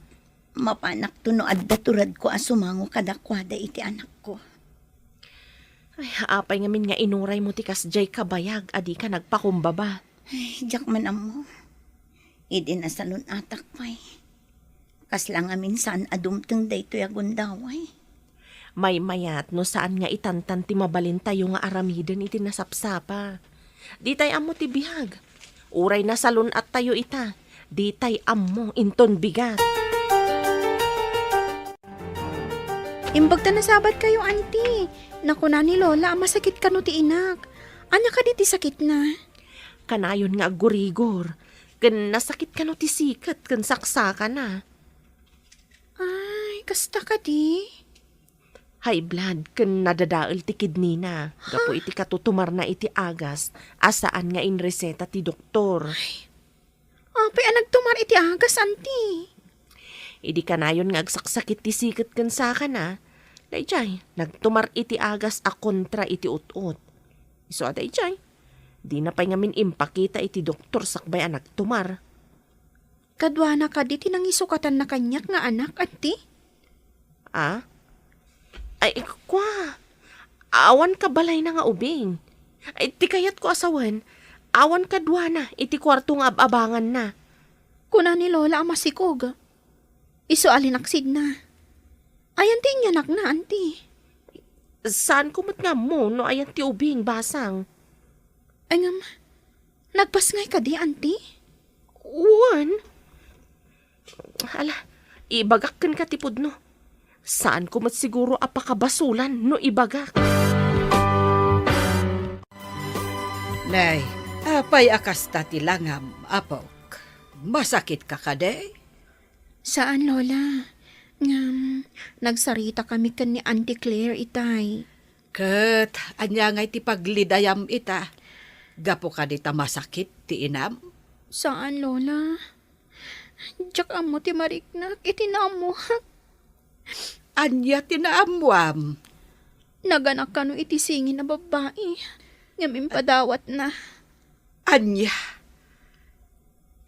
Mapanakto no adda turedko a sumango kadakuada iti anakko. Ay, apay ngamin nga inuraymo ti kasdiay kabayag a dika nagpakumbaba? Ay, diak man ammo. Idi nasalun-atak pay, kasla ngamin saan a dumteng daytoy a gundaway. Maymayat no saan nga itantan ti mabalintayo nga aramiden iti nasapsapa. Ditay ammo ti biag. Uray nasalun-attayo ita, ditay ammo inton bigat. Imbag ta nasabadkayo, Auntie. Nakuna ni Lola a masakit kano ti inak. Ania kadi ti sakitna? Kanayon nga aggurigor, ken nasakit kano ti siket ken saksakana. Ay, kasta kadi? High blood ken nadadael ti kidney na gapu iti katutumarna iti agas a saan nga inreseta ti doktor. Apay a nagtumar iti agas, anti? Idi kanayon nga agsaksakit ti siket ken sakana, daydiay, nagtumar iti agas a kontra iti ut-ot. Isu a daydiay, dina pay ngamin impakita iti doktor sakbay a nagtumar. Kaduana kadi ti nangisukatanna kaniak nga anak, anti? A? Ay, kua, awan kabalayna nga ubing. Ay, ti kayatko a sawen, awan kaduana iti kuarto nga ab-abanganna. Kuna ni Lola a masikog. Isu a linaksidna. Ayan ti inyanakna, anti? Saanko met nga ammo no ayan ti ubing, basang. Ay, ngem, nagpasngay kadi, anti? Wen. Ala, ibagak kenka ti pudno. Saanko met siguro a pakabasulan no ibagak. Nay, apay a kasta ti langam, apok? Masakitka kadi? Saan, Lola. Ngem, nagsarita kami ken ni Auntie Claire itay. Ket ania ngay ti paglidayam ita? Gapu kadi ta masakit ti inam? Saan, Lola. Diak ammo ti mariknak iti naammoak. Ania ti naammoam? Naganak kano iti singin a babbai, ngem impadawatna. Ania?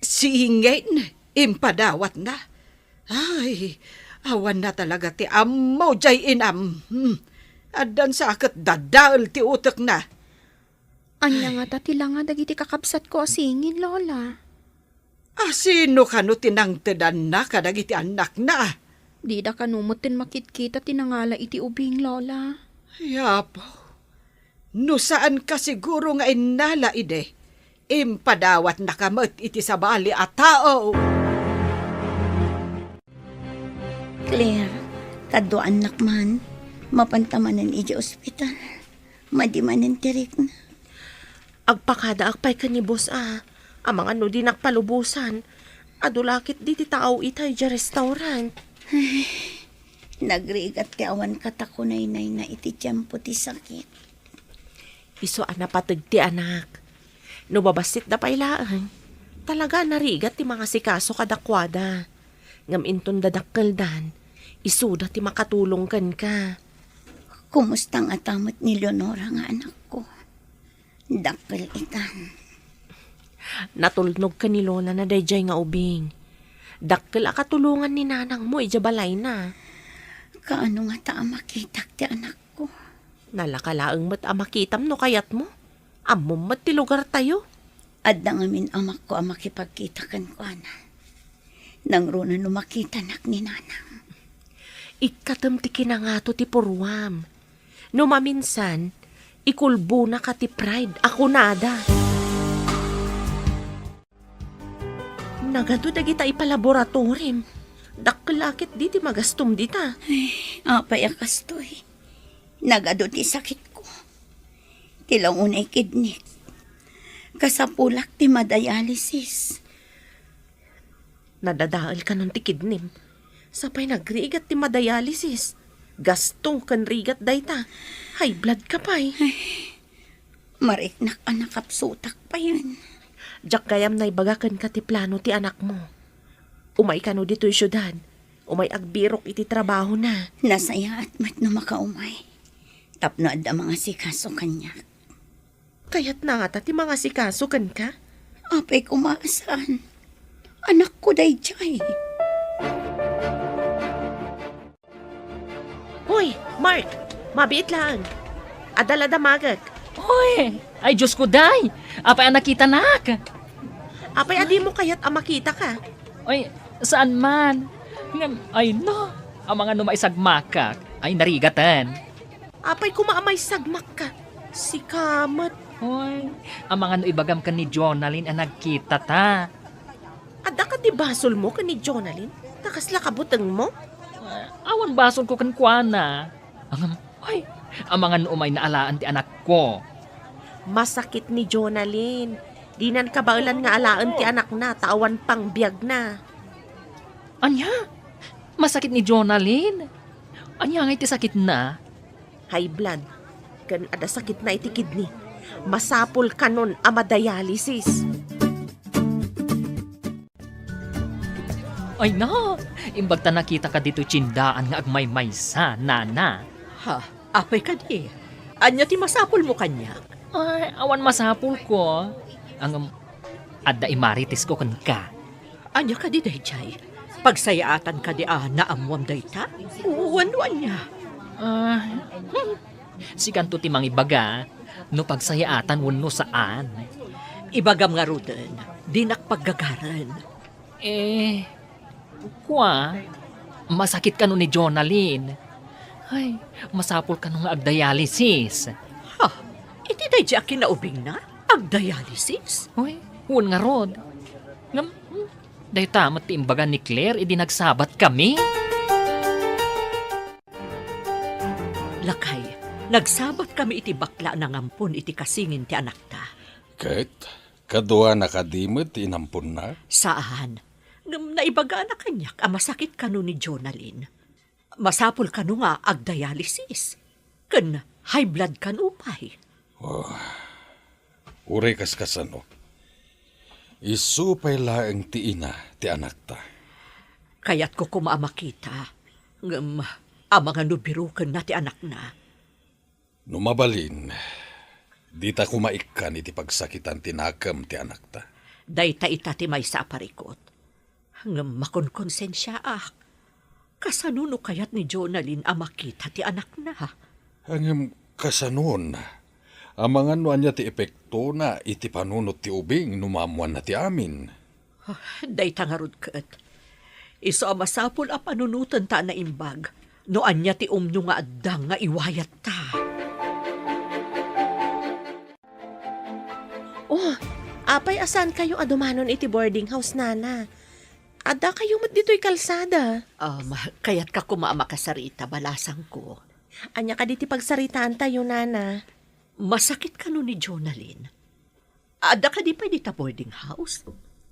Singin? Impadawatna? Ay, awanna talaga ti ammo jay inam. Hmm. Addan sa ket dadael ti utekna. Ania ngata ti langa dagiti kakabsatko a singin, Lola? A sino kano ti nangtedanna kadagiti annakna? Dida kano metten makitkita ti nangala iti ubing, Lola. Ay, Apo, no saanka siguro nga innala idi, impadawatnaka met iti sabali a tao. Claire, kaduaannak man, mapanta manen idiay ospital. Madi manen ti rikna. Agpakadaak pay ken ni Boss a, amangan no dinak palubosan. Adu la ket diti tao itay idiay restaurant. Ay, nagrigat ti awan katakunaynayna iti tiempo ti sakit. Isu a napateg ti anak. No babassitda pay laeng, talaga a narigat ti mangasikaso kadakuada. Ngem inton dadakkeldan, isuda ti makatulong kenka. Kumusta ngata met ni Leonora nga anakko? Dakkel itan. Natulnog ken ni Lola na daydiay nga ubing. Dakkel a katulongan ni nanangmo idiay balayna. Kaano ngata a makitak ti anakko? Nalaka laeng met a makitam no kayatmo. Ammom met ti lugartayo. Adda ngamin amakko a makipagkita kenkuana. Nangruna no makitanak ni nanang. Ikkatem ti kinangato ti purruam. No maminsan, ikulbonaka ti pride a kunada. Nagadu dagita ipalaboratorim. Dakkel a ket dita magastom dita. Ay, apay a kastoy. Nagadu ti sakitko. Ti launay kidnik. Kasapulak ti madialysis. Nadadael kanon ti kidnim. Sapay nagrigat ti madialysis. Gasto ken rigat dayta. High blood ka pay. Ay, mariknak a nakapsutak payen. Diak gayam naibaga kenka ti plano ti anakmo. Umay kano ditoy siudad. Umay agbirok iti trabahona. Nasayaat met no makaumay. Tapno adda mangasikaso kaniak. Kayatna ngata ti mangasikaso kenka? Apay koma a saan. Anakko daydiay. Hoy, Mark! Mabiit laeng. Adda la damagek. Hoy! Ay, Diosko, day! Apay a nakitanak? Apay a dimo kayat a makitaka? Ay, saan man. Ngem, ay no, amangan no maisagmakak. Ay, narigaten. Apay koma a maisagmakka? Sika met. Hoy, amangan no ibagam ken ni Jonalyn a nagkitata. Adda kadi basolmo ken ni Jonalyn? Ta kasla kabutengmo? Ah, awan basolko kenkuana. Ngem, hoy, amangan no umayna alaen ti anakko. Masakit ni Jonalyn. Dinan kabaelan nga alaen ti anakna ta awan pangbiagna. Ania? Masakit ni Jonalyn? Ania ngay ti sakitna? High blood, ken adda sakitna iti kidney. Masapul kanon a madialysis. Ay na, imbag ta nakitaka ditoy tiendaan nga agmaymaysa, nana. Ha? Apay kadi? Ania ti masapulmo kaniak? Ay, awan masapulko. Ngem, adda imaritesko kenka. Ania kadi daydiay? Pagsayaatan kadi a naammoam dayta? Wenno ania? Ah, hmm. Sikanto ti mangibaga no pagsayaatan wenno saan. Ibagam ngaruden, dinak paggagaren. Eh, kua, masakit kano ni Jonalyn. Ay, masapul kano nga agdialysis. Ha? Iti daydiay a kinaubingna? Agdialysis? Uy, wen ngarud. Ngem, hmm, dayta met ti imbaga ni Claire idi nagsabatkami. Lakay, nagsabatkami iti bakla a nangampon iti kasingin ti anakta. Ket, kaduana kadi met ti inamponna? Saan. Ngem naibagana kaniak a masakit kano ni Jonalyn. Masapul kano nga agdialysis. Ken high blood kano pay. Oh, uray kaskasano. Isu pay laeng ti ina ti anakta. Kayatko koma a makita. Ngem, amangan no birokenna ti anakna. No mabalin, dita koma ikkan iti pagsakitan ti nakem ti anakta. Dayta ita ti maysa a parikut. Ngem makonkonsensiaak. Kasano no kayat ni Jonalyn a makita ti anakna? Ngem kasanon? Amangan no ania ti epektona iti panunot ti ubing no maammoanna ti amin? Ah, dayta ngarud ket. Isu a masapul a panunoten ta a naimbag no ania ti umno nga adda nga iwayatta. Oh, apay a saankayo a dumanon iti boarding house, nana? Addakayo met ditoy kalsada. Um, kayatka koma a makasarita, balasangko. Ania kadi ti pagsaritaantayo, nana? Masakit kano ni Jonalyn? Adda kadi pay dita boarding house?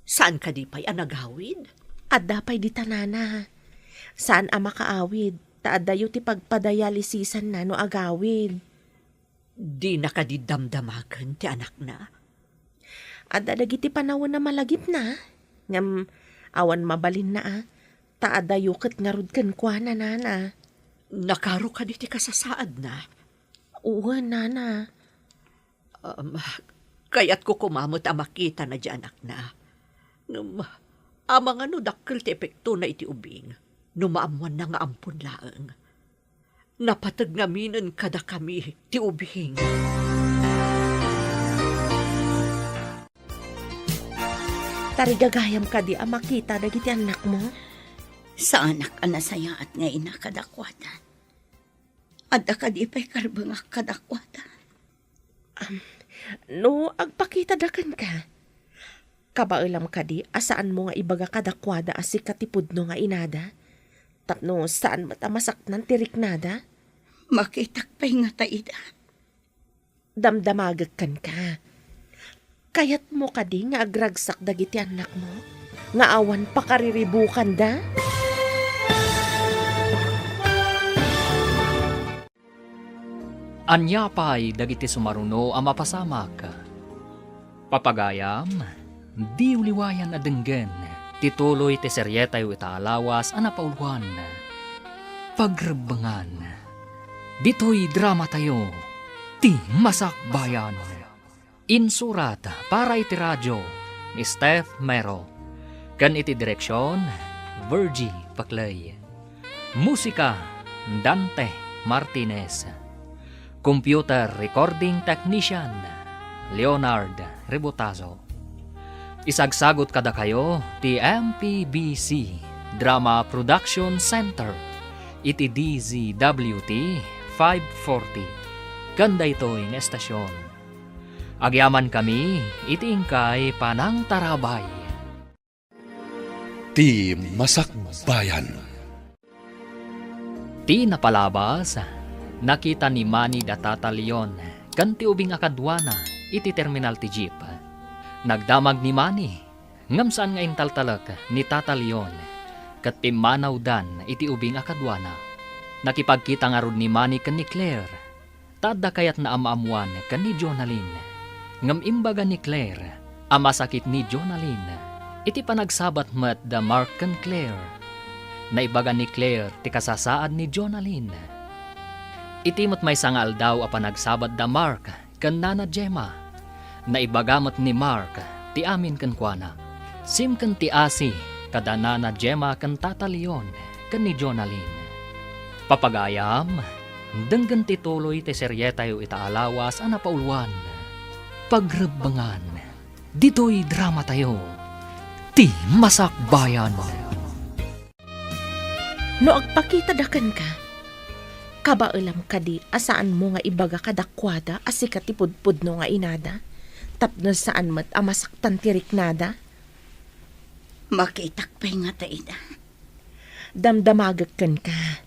Saan kadi pay a nagawid? Adda pay dita, nana. Saan a makaawid, ta addayo ti pagpadialysisanna no agawid. Dina kadi damdamagen ti anakna? Adda dagiti panawen a malagipna, ngem awan mabalinna a, ta addayo ket ngarud kenkuana, nana. Nakaro kadi ti kasasaadna? Wen, nana. Um, kayatko koma met a makitana diay anakna. Ngem, amangan no dakkel ti epektona iti ubing no maammoanna nga ampon laeng. Napateg ngaminen kadakami ti ubing. Tarigagayam kadi a makita dagiti annakmo? Saanak a nasayaat nga ina kadakuada. Adda kadi pay karbengak kadakuada? Am, no agpakitada kenka, kabaelam kadi a saanmo nga ibaga kadakuada a sika ti pudno nga inada, tapno saan met a masaknan ti riknada? Makitak pay ngata ida. Damdamagek kenka. Kayatmo kadi nga agragsak dagiti annakmo nga awan pakariribukanda? Ania pay dagiti sumaruno a mapasamak? Papagayam, diyo liwayan a denggen ti tuloy ti serietayo ita a lawas a napauluan, Pagrebbengan. Ditoy dramatayo, Ti Masakbayan. Insurat para iti radio ni Steph Mero, ken iti direksion, Virgie Paclay. Musika, Dante Martinez. Computer recording technician, Leonard Rebotazo. Isagsagut kadakayo ti M P B C Drama Production Center iti D Z W T five forty ken daytoy nga estasion. Agyamankami iti inkay panangtarabay. Ti Masakbayan. Ti napalabas, nakita ni Manny da Tata Leon ken ti ubing a kaduana iti terminal ti jeep. Nagdamag ni Manny, ngem saan nga intaltalek ni Tata Leon, ket pimmanawdan iti ubing a kaduana. Nakipagkita ngarud ni Manny ken ni Claire. ta adda kayatna a maammoan ken ni Jonalyn. Ngem imbaga ni Claire a masakit ni Jonalyn iti panagsabat met da Mark ken Claire. Naibaga ni Claire ti kasasaad ni Jonalyn. Iti met maysa nga aldaw a panagsabat da Mark ken Nana Gemma, naibaga met ni Mark ti amin kenkuana. Sim ken ti asi kada Nana Gemma ken Tata Leon ken ni Jonalyn. Papagayam, denggen ti tuloy ti serietayo ita a lawas a napauluan, Pagrebbengan. Ditoy dramatayo, ti Masakbayan. No agpakitada kenka, kabaelam kadi a saanmo nga ibaga kadakuada a sika ti pudpudno nga inada, tapno saan met a masaktan ti riknada? Makitak pay ngata ida. Damdamagek kenka.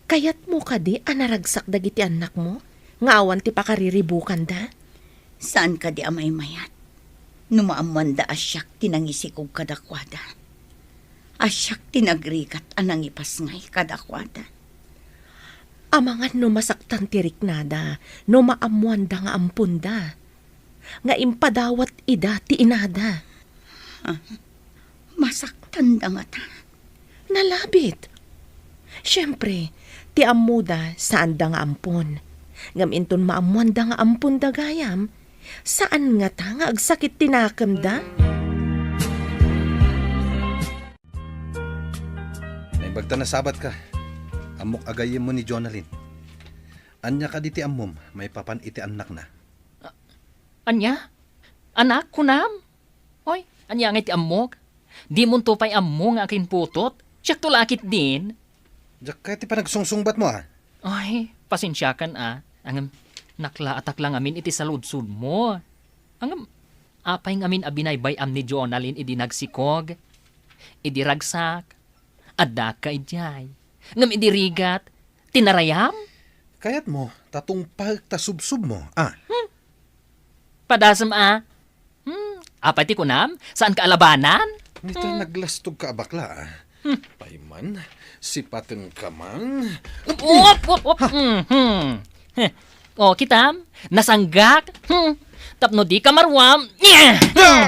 Kayatmo kadi a naragsak dagiti annakmo nga awan ti pakariribukanda? Saan kadi a maymayat no maammoanda a siak ti nangisikog kadakuada? A siak ti nagrigat a nangipasngay kadakuada? Amangan no masaktan ti riknada no maammoanda nga amponda, nga impadawat ida ti inada. Ah, masaktanda ngata? Nalabit. Siempre, ti ammoda, saanda nga ampon. Ngem inton maammoanda nga amponda gayam, saan ngata nga agsakit ti nakemda? Naimbag ta nasabatka. Ammok a gayyemmo ni Jonalyn. Ania kadi ti ammom maipapan iti annakna? Ania? Anak, kunam? Oy, ania ngay ti ammok? Dimonto pay ammo nga akinputot? Siakto la a ketdin. Diak kayat ti panagsungsungbatmo, a. Ay, pasensiakan, a. Ngem, naklaatak la ngamin iti saludsodmo. Ngem, apay ngamin a binaybay-am ni Jonalyn idi nagsikog? Idi ragsak? Adda ka idiay. Ngem idi rigat, tinarayam? Kayatmo, ta tungpaek ta subsubmo, a. Hmm. Padasem, a. Hmm. Apay ti kunam? Saanka a labanan? Nita, hmm, naglastogka a bakla, a. Hmm. Pay man, sipatenka man. Op, op, op. Mhm. Heh. O, kitam? Nasanggak? Hmm. Tapno dika maruam. Ah! Ah!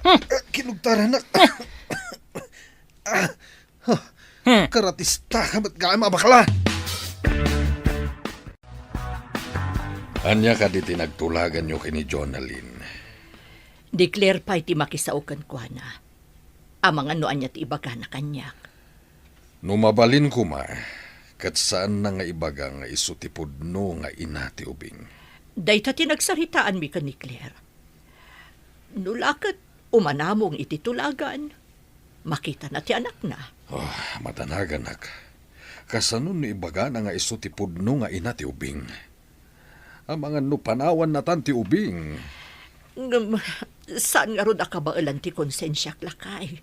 Ah! Kinugtaranak. Ah! Huh. Hmm. Karatistaka met gayam a bakla! Ania kadi ti nagtulaganyo ken ni Jonalyn? Ni Claire pay ti makisao kenkuana. Amangan no ania ti ibagana kaniak. No mabalin koma, ket saanna nga ibaga nga isu ti pudno nga ina ti ubing. Dayta ti nagsaritaanmi ken ni Claire. No la ket umanamong iti tulagan, makitana ti anakna. Oh, madanaganak. Kasano no ibagana nga isu ti pudno nga ina ti ubing? Amangan no panawannatan ti ubing. Ngem, saan ngarud a kabaelan ti konsensiak, lakay.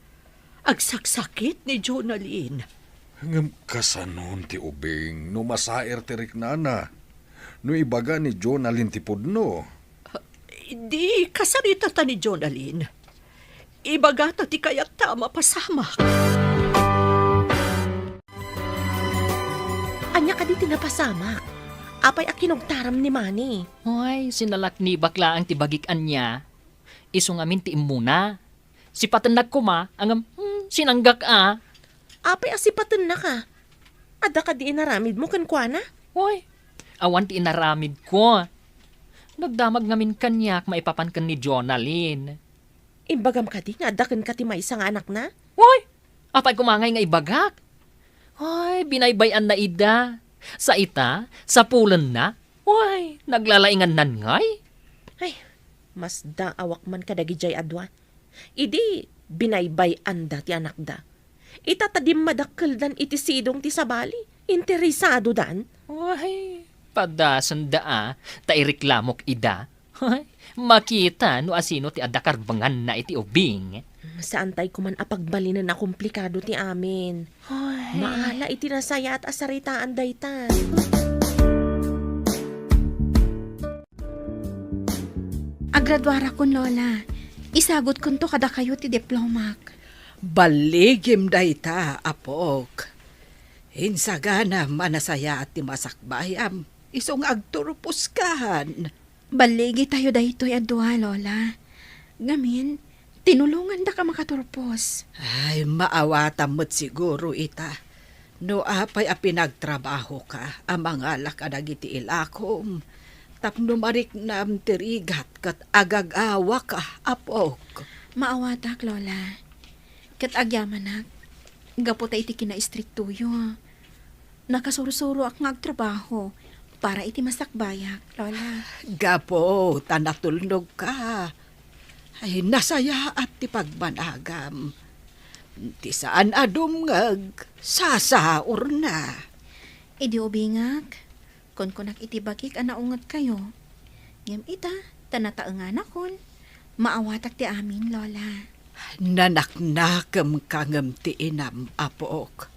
Agsaksakit ni Jonalyn. Ngem kasanon ti ubing no masair ti riknana? No ibaga ni Jonalyn ti pudno? Di kasaritata ni Jonalyn. Ibagata ti kayatta a mapasamak. Ania kadi ti napasamak? Apay a kinugtaram ni Mani? Ay, sinalaknibak laeng ti bagik ania. Isu ngamin ti immuna. Sipatennak koma, ngem, hmm, sinanggak a. Apay a sipatennak a? Adda kadi inaramidmo kenkuana? Oy, awan ti inaramidko. Nagdamag ngamin kaniak maipapan ken ni Jonalyn. Imbagam kadi nga adda kenka ti maysa nga anakna? Oy, apay koma ngay nga ibagak? Oy, binaybay-anna ida. Sa ita, sapulenna. Oy, naglalaingannan ngay. Ay, masdaawak man kadagidiay a dua. Idi binaybay-anda ti anakda, ita ta dimmadakkeldan iti sidong ti sabali, interesadodan. Ay, padasenda a, ta ireklamok ida. Ay, makita no asino ti adda karbenganna iti ubing. Saantay koman a pagbalinen a komplikado ti amin. Ay. Maala iti nasayaat a saritaan dayta. Agraduarakon, Lola. Isagutkonto kadakayo ti diplomak. Balligim dayta, apok. Insaganam a nasayaat ti masakbayam. Isu nga agturposkan. Balligitayo daytoy a dua, Lola. Ngamin, tinulongandak a makaturpos. Ay, maawatam met siguro ita. No apay a pinagtrabahoka a mangala kadagiti ilakom, tapno mariknam ti rigat ket agagawaka, apok. Maawatak, Lola. Ket agyamanak, gapu ta iti kinaistriktoyo, nakasursuroak nga agtrabaho para iti masakbayak, Lola. Gapu ta natulnogka. Ay, nasayaat ti pagbanagam. Ti saan a dumngeg, sasaurna. Idi ubingak, kunkunak iti bagik a naungetkayo. Ngem ita, ta nataenganakon, maawatak ti amin, Lola. Nanaknakemka ngem ti inam, apok.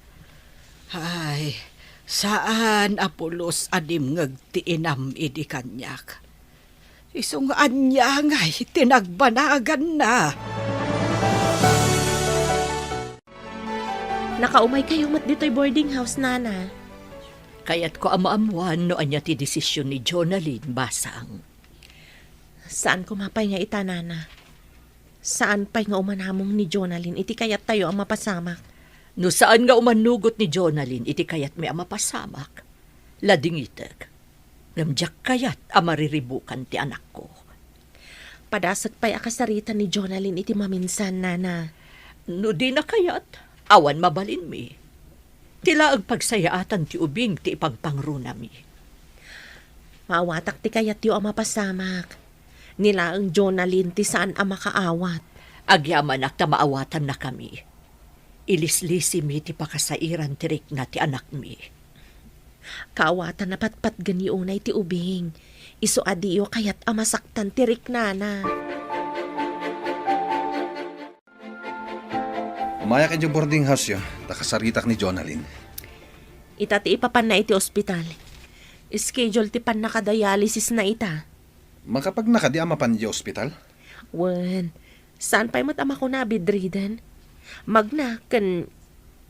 Ay, saan a pulos a dimngeg ti inam idi kaniak. Isu nga ania ngay ti nagbanaganna. Nakaumaykayo met ditoy boarding house, Nana. Kayatko a maammoan no ania ti desisyon ni Jonalyn, Basang. Saan koma pay nga ita, Nana. Saan pay nga umanamong ni Jonalyn iti kayattayo a mapasamak. No saan nga umanugot ni Jonalyn iti kayatmi a mapasamak, ladingitek. Ngem diak kayat a mariribukan ti anakko. Padasek pay a kasarita ni Jonalyn iti maminsan, Nana. No dina kayat, awan mabalinmi. Ti laeng pagsayaatan ti ubing ti ipagpangrunami. Maawatak ti kayatyo a mapasamak. Ni laeng Jonalyn ti saan a makaawat. Agyamanak ta maawatannakami. Ilislisimi ti pakasairan ti rikna ti anakmi. Kaawatan a patpatgenyo unay ti ubing. Isu a diyo kayat a masaktan ti riknana. Umayak idiay boarding house-yo, ta kasaritak ni Jonalyn. Ita ti ipapanna iti ospital. Schedule ti pannakadialysisna ita. Makapagna kadi a mapan idiay ospital? Wen, saan pay met a makuna a bedridden. Magna ken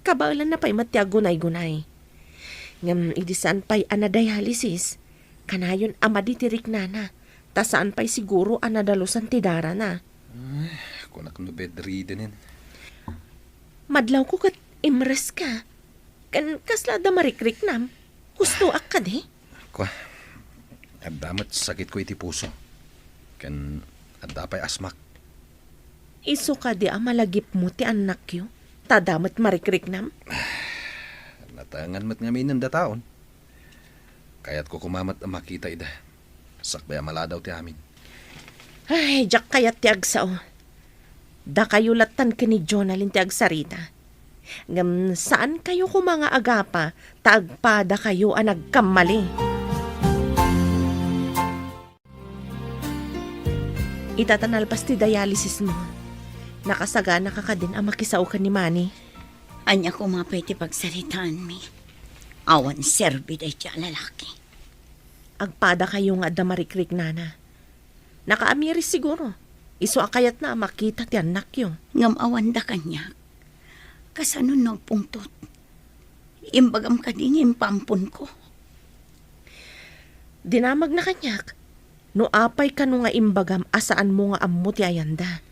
kabaelanna pay met ti aggunaygunay. Ngem idi saan pay a nadialysis, kanayon a madi ti riknana, ta saan pay siguro a nadalusan ti darana. Ay, kunak no bedriddenen. Madlawko ket imreska. Ken kasla adda marikriknam? Hustoak kadi? Kua, adda met sakitko iti puso. Ken adda pay asmak. Isu kadi a malagipmo ti annakyo, ta adda met marikriknam? Nataengan met ngamin dataon. Kayatko koma met a makita ida. Sakbay a maladaw ti amin. Ay, diak kayat ti agsao. Dakayo lattan ken ni Jonalyn ti agsarita. Ngem saan kayo koma nga agapa ta agpadakayo a nagkammali. Ita ta nalpas ti dialysismo, nakasaganaka kadin a makisao ken ni Manny? Ania koma pay ti pagsaritaanmi? Awan serbi daydi a lalaki. Agpadakayo nga adda marikriknana. Nakaamiris siguro. Isu a kayatna a makita ti annakyo. Ngem awanda kaniak. Kasano no agpungtot? Imbagam kadi nga impaamponko? Dinamagna kaniak. No apay kano nga imbagam a saanmo nga ammo ti ayanda.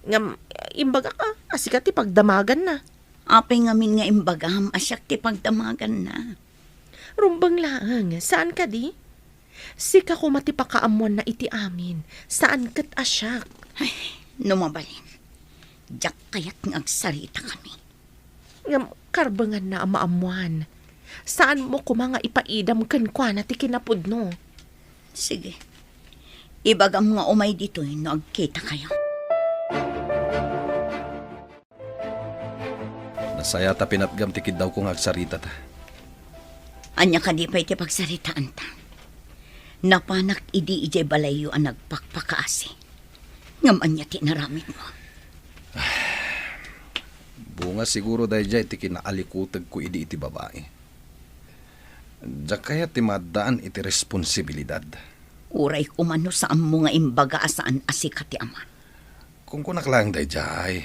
Ngem, imbagak a, a sika ti pagdamaganna. Apay ngamin nga imbagam a siak ti pagdamaganna? Rumbeng laeng, saan kadi? Sika koma ti pakaammoanna iti amin, saan ket a siak. Ay, no mabalin, diak kayat nga agsarita kami. Ngem karbenganna a maammoan. Saanmo koma nga ipaidam kenkuana ti kinapudno. Sige. Ibagam nga umay ditoy no agkitakayo. Nasayaat a pinatgam ti kiddawko nga agsaritata. Ania kadi pay ti pagsaritaanta? Napanak idi idiay balayyo a nagpakpakaasi. Ngem ania ti inaramidmo? Bunga siguro daydiay ti kinaalikutegko idi iti babai. Diak kayat ti maaddaan iti responsibilidad. Uray koma no saanmo nga imbaga a saan a sika ti ama. Kunkunak laeng daydiay,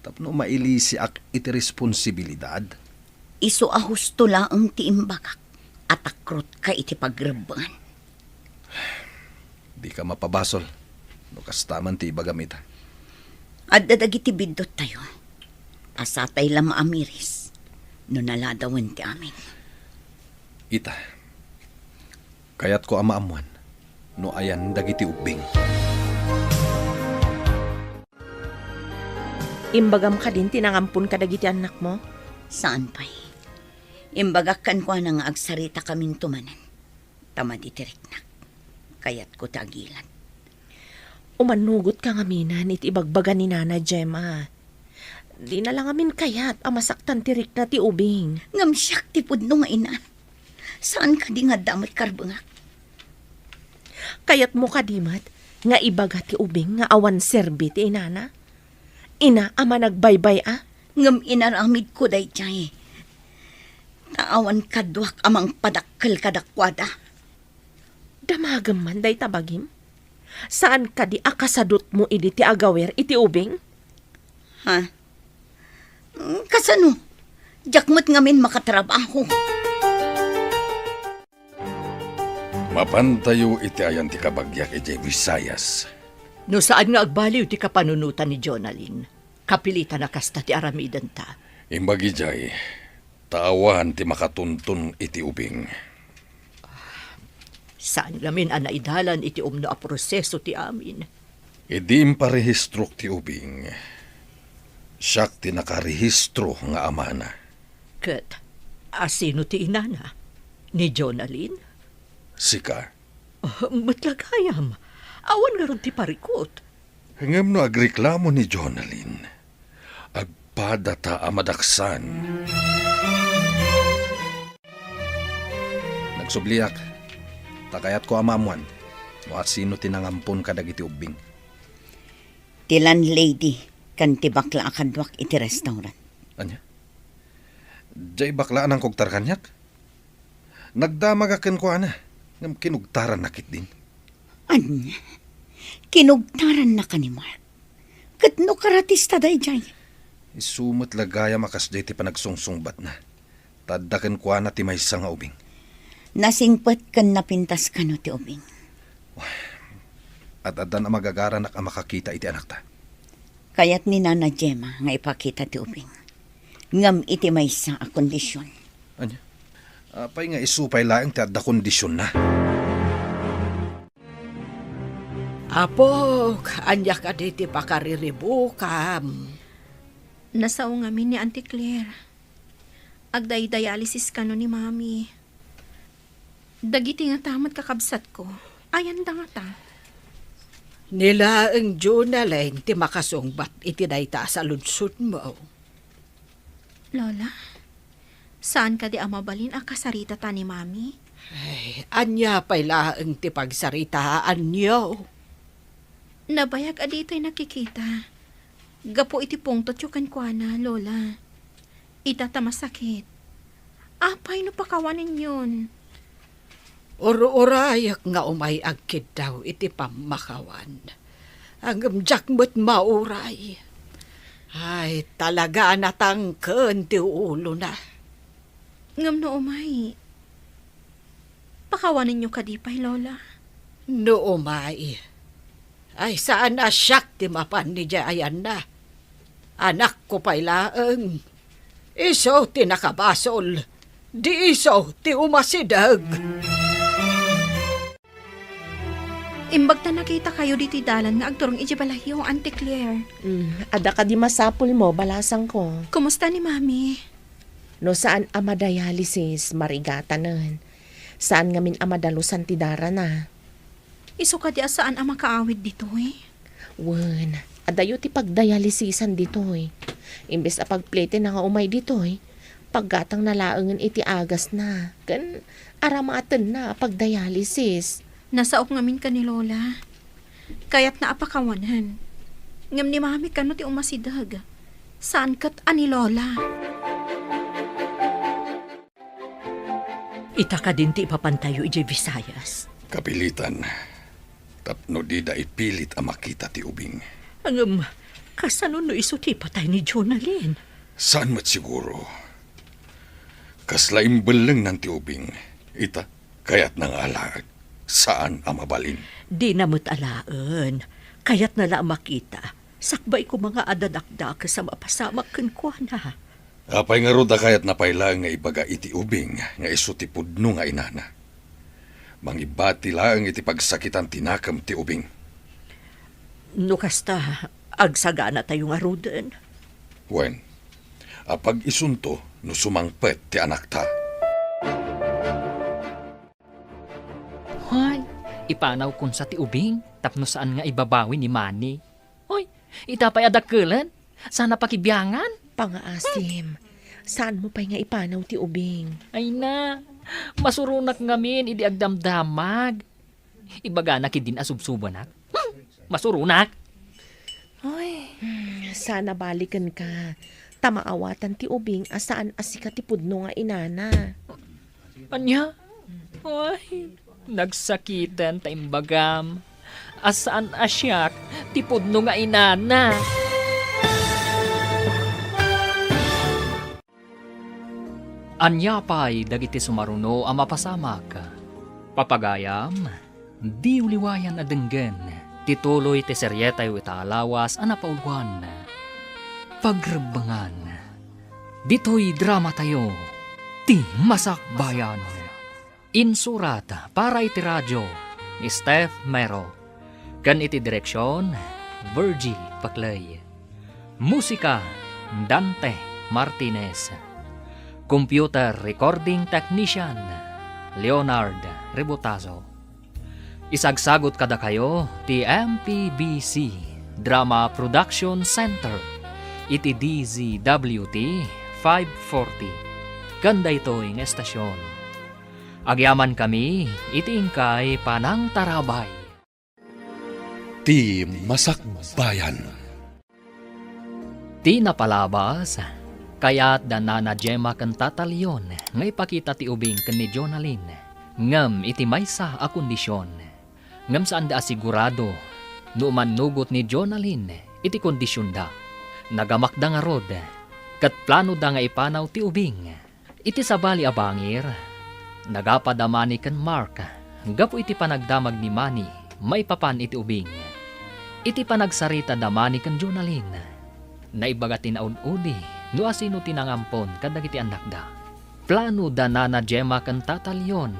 tapno mailisiak iti responsibilidad. Isu a husto laeng ti imbagak. a takrotka iti pagrebbengan. Dika mapabasol no kasta man ti ibagam ita. Adda dagiti bidduttayo. Pasatay la maamiris no naladawen ti amin. Ita, kayatko a maammuan no ayan dagiti ubbing. Imbagam kadin ti nangampon kadagiti annakmo? Saan pay. Imbagak kenkuana nga agsarita kaminto manen ta madi ti riknak. Kayatko ti agilad. Umannugotka ngamin iti ibagbaga ni Nana Gemma. Dina la ngamin kayat a masaktan ti rikna ti ubing. Ngem siak ti pudno nga ina. Saan kadi nga adda met karbengak? Kayatmo kadi met nga ibaga ti ubing nga awan serbi ti inana? Ina a managbaybay-a? Ngem inaramidko daydiay. Ta awan kaduak a mangpadakkel kadakuada. Damagem man dayta bagim? Saan kadi a kasadutmo idi ti agawir iti ubing? Ha? Mm, kasano? Diak met ngamin makatrabaho. Mapantayo iti ayan ti kabagiak idiay Visayas. No saan nga agbaliw ti kapanunotan ni Jonalyn, kapilitan a kasta ti aramidenta. Imbag idiay, ta awan ti makatuntun iti ubing. Saan ngamin a naidalan iti umno a proseso ti amin. Idi imparehistrok ti ubing, siak ti nakarehistro nga amana. Ket asino ti inana? Ni Jonalyn? Sika. Ah, met la gayam. Awan ngarud ti parikut. Ngem no agreklamo ni Jonalyn, agpadata a madaksan. Nagsubliak, ta kayatko a maammuan no asino ti nangampon kadagiti ubbing. Ti landlady ken ti bakla a kaduak iti restaurant. Ania? Diay bakla a nangkugtar kaniak? Nagdamagak kenkuana, ngem kinugtaranna ketdin. Ania? Kinugtarannaka ni Mark? Ket no karatista daydiay? Isu met la gayam a kasdiay ti panagsungsungbatna. Ta adda kenkuana ti maysa nga ubing. Nasingpet ken napintas kano ti ubing? Ad-addan a magagaranak a makakita iti anakta. Kayat ni Nana Gemma nga ipakita ti ubing. Ngem iti maysa a kondision. Ania? Apay nga isu pay laeng ti adda kondisionna? Apok, ania kadi ti pakariribukam? Nasao ngamin ni Auntie Claire. Agdaydialysis kano ni Mami. Dagiti ngata met kakabsatko, ayanda ngata? Ni laeng Jonalyn ti makasungbat iti dayta a saludsodmo. Lola, saan kadi a mabalin a kasaritata ni Mami? Ay, ania pay laeng ti pagsaritaanyo? Nabayag a ditay nakikita. Gapu iti pungtotyo kenkuana, Lola. Ita ta masakit. Apay no pakawanenyon? Ur-urayek nga umay agkiddaw iti pammakawan. Ngem diak met mauray. Ay, talaga a natangken ti ulona. Ngem no umay, pakawanenyo kadi pay, Lola? No umay, ay saan a siak ti mapan idiay ayanna. Anakko pay laeng. Isu ti nakabasol. Di isu ti umasideg. Imbag ta nakitakayo ditoy dalan nga agturong idiay balayyo, Auntie Claire. Mm, adda kadi masapulmo, balasangko? Kumusta ni Mami? No saan a madialysis, marigatanen. Saan ngamin a madalusan ti darana. Isu kadi a saan a makaawid ditoy? Wen, adayo ti pagdialysisan ditoy. Imbes a pagpletenna nga umay ditoy, paggatangna laengen iti agasna, ken aramatenna a pagdialysis. Nasaok ngamin ken ni Lola. Kayatna a pakawanen. Ngem ni Mami kano ti umasideg. Saan ket a ni Lola. Ita kadin ti ipapantayo idiay Visayas? Kapilitan, tapno dida ipilit a makita ti ubing. Ngem, kasano no isu ti ipatay ni Jonalyn? Saan met siguro. Kasla imbellengnan ti ubing, Ita, kayatna nga alaek. Saan a mabalin. Dina met alaen. Kayatna la a makita. Sakbay koma nga adda dakdakes a mapasamak kenkuana. Apay ngarud a kayatna pay laeng nga ibaga iti ubing nga isu ti pudno nga inana? Mangibati laeng iti pagsakitan ti nakem ti ubing. No kasta, agsaganatayo ngaruden. Wen, apag-isunto no sumangpet ti anakta. Hay, ipanawkon sa ti ubing tapno saan nga ibabawi ni Manny. Hoy, ita pay a dakkelen, saan a pakibiangan. Pangaasim, saanmo pay nga ipanaw ti ubing. Ay na, masuronak ngamin idi agdamdamag. Ibaganak idin a subsubanak. Hmm, masuronak. Ay. Hmm, saan a balikenka, ta maawatan ti ubing a saan a sika ti pudno nga inana. Ania? Ay, nagsakiten ta imbagam a saan a siak ti pudno nga inana. Ania pay dagiti sumaruno a mapasamak? Papagayam, diyo liwayan a denggen ti tuloy ti serietayo ita a lawas a napauluan, Pagrebbengan. Ditoy dramatayo, ti Masakbayan. Insurat para iti radio ni Steph Mero, ken iti direksion, Virgie Paclay. Musika, Dante Martinez. Computer recording technician, Leonard Rebotazo. Isagsagut kadakayo ti M P B C Drama Production Center iti D Z W T five forty, ken daytoy nga estasion. Agyamankami iti inkay panangtarabay. Ti Masakbayan. Ti napalabas, kayat da Nana Gemma ken Tata Leon nga ipakita ti ubing ken ni Jonalyn, ngem iti maysa a kondision. Ngem saanda a sigurado no umannugot ni Jonalyn iti kondisionda. Nagamakda ngarud, ket planoda nga ipanaw ti ubing. Iti sabali a bangir, nagapa da Manny ken Mark gapu iti panagdamag ni Manny maipapan iti ubing. Iti panagsarita da Manny ken Jonalyn, naibaga ti naud-udi no asino ti nangampon kadagiti annakda. Plano da Nana Gemma ken Tata Leon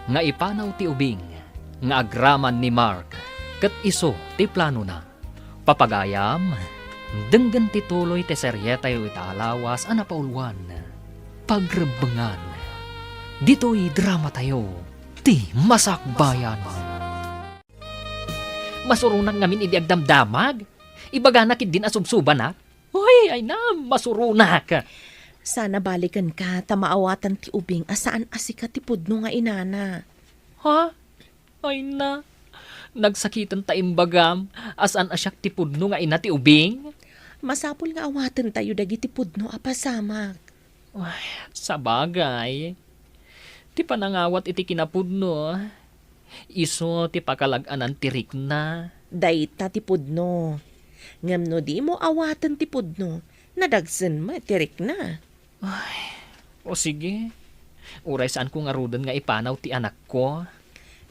nga ipanaw ti ubing nga agraman ni Mark ket isu ti planona. Papagayam, denggen ti tuloy ti serietayo ita a lawas a napauluan, Pagrebbengan. Ditoy dramatayo, ti Masakbayan. Masuronak ngamin idi agdamdamag. Ibaganak idin a subsubanak. Uy, ay na, masuronak. Sana balikenka ta maawatan ti ubing a saan a sika ti pudno nga inana. Ha? Ay na, nagsakiten ta imbagam a saan a siak ti pudno nga ina ti ubing? Masapul nga awatentayo dagiti pudno a pasamak. Ay, sabagay. Ti panangawat iti kinapudno, isu ti pakalag-anan ti rikna. Dayta ti pudno. Ngem no dimo awaten ti pudno, nadagsen met ti rikna. Ay, o sige. Uray saanko ngaruden nga ipanaw ti anakko.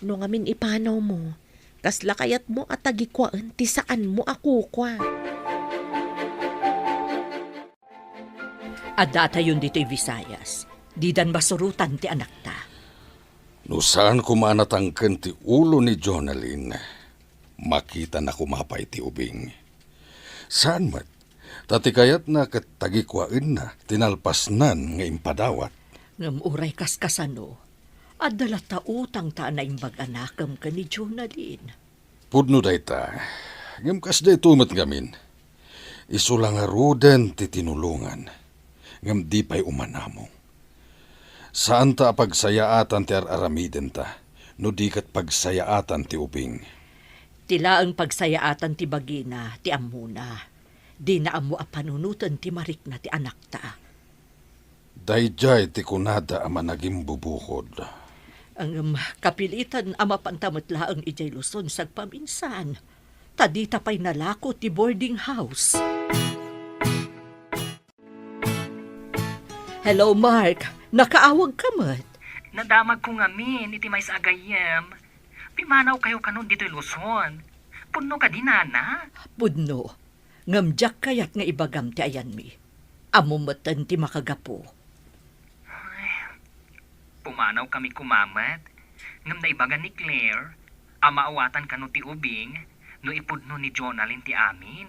No ngamin ipanawmo, kasla kayatmo a tagikuaen ti saanmo a kukua? Addatayon ditoy Visayas. Didan masurotan ti anakta. No saan koma a natangken ti ulo ni Jonalyn, makitana koma pay ti ubing. Saan met, ta ti kayatna ket tagikuaenna ti nalpasnan nga impadawat. Ngem uray kaskasano, adda latta utangta a naimbag a nakem ken ni Jonalyn. Pudno dayta, ngem kas daytoy met ngamin. Isu la ngaruden ti tinulongan, ngem di pay umanamong. Saanta a pagsayaatan ti ar-aramidenta, no di ket pagsayaatan ti ubing. Ti laeng pagsayaatan ti bagina ti ammona. Dina ammo a panunoten ti marikna ti anakta. Daydiay ti kunada a managimbubukod. Ngem kapilitan a mapanta met laeng idiay Luzon sagpaminsan, ta dita pay nalako ti boarding house. Hello, Mark. Nakaawagka met? Nadamagko ngamin iti maysa a gayyem. Pimanawkayo kanon ditoy Luzon. Pudno kadi, nana? Pudno. Ngem diak kayat nga ibagam ti ayanmi. Ammom metten ti makagapu. Ay, pumanawkami koma met. Ngem naibaga ni Claire a maawatan kano ti ubing no ipudno ni Jonalyn ti amin.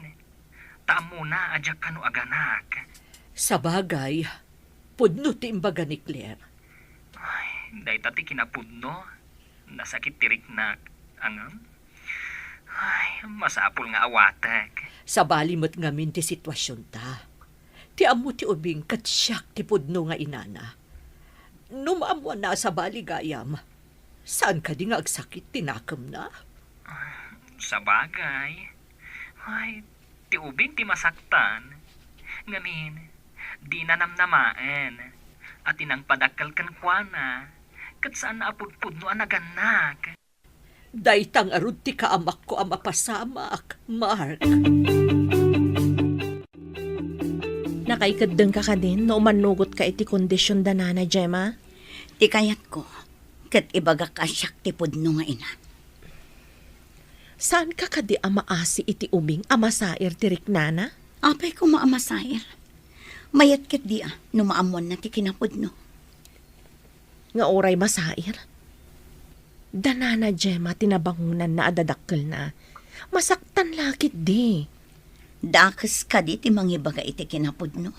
Ta ammona a diak kano aganak. Sabagay, pudno ti imbaga ni Claire. Ay, dayta ti kinapudno. Nasakit ti riknak. Ngem, ay, masapul nga awatek. Sabali met ngamin ti situasionta. Ti ammo ti ubing ket siak ti pudno nga inana. No maammoanna a sabali gayam, saan kadi nga agsakit ti nakemna? Sabagay. Ay, ti ubing ti masaktan. Ngamin, dina namnamaen a ti nangpadakkel kenkuana, ket saanna a pudpudno a nagannak. Dayta ngarud ti kaamakko a mapasamak, Mark. Nakaikeddengka kadin no umannugotka iti kondision da Nana Gemma? Ti kayatko, ket ibagak a siak ti pudno nga ina. Saanka kadi a maasi iti ubing a masair ti riknana? Apay koma a masair? Mayat ketdi a no maammoanna ti kinapudno. Nga uray masair? Da Nana Gemma ti nabangonanna a dadakkelna. Masaktan la ketdi. Dakes kadi ti mangibaga iti kinapudno?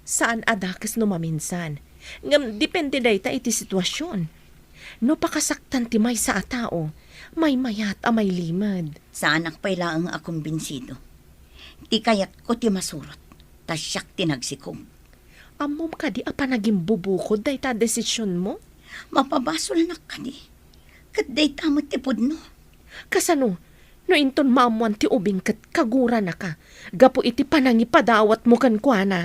Saan a dakes no maminsan. Ngem depende dayta iti situasion. No pakasaktan ti maysa a tao, maymayat a mailimed. Saanak pay laeng a kumbinsido. Ti kayatko ti masurot, ta siak ti nagsikog. Ammom kadi a panagimbubukod dayta a desisionmo? Mapabasolnak kadi. Ket dayta met ti pudno. Kasano? No inton maammoan ti ubing ket kaguranaka gapu iti panangipadawatmo kenkuana.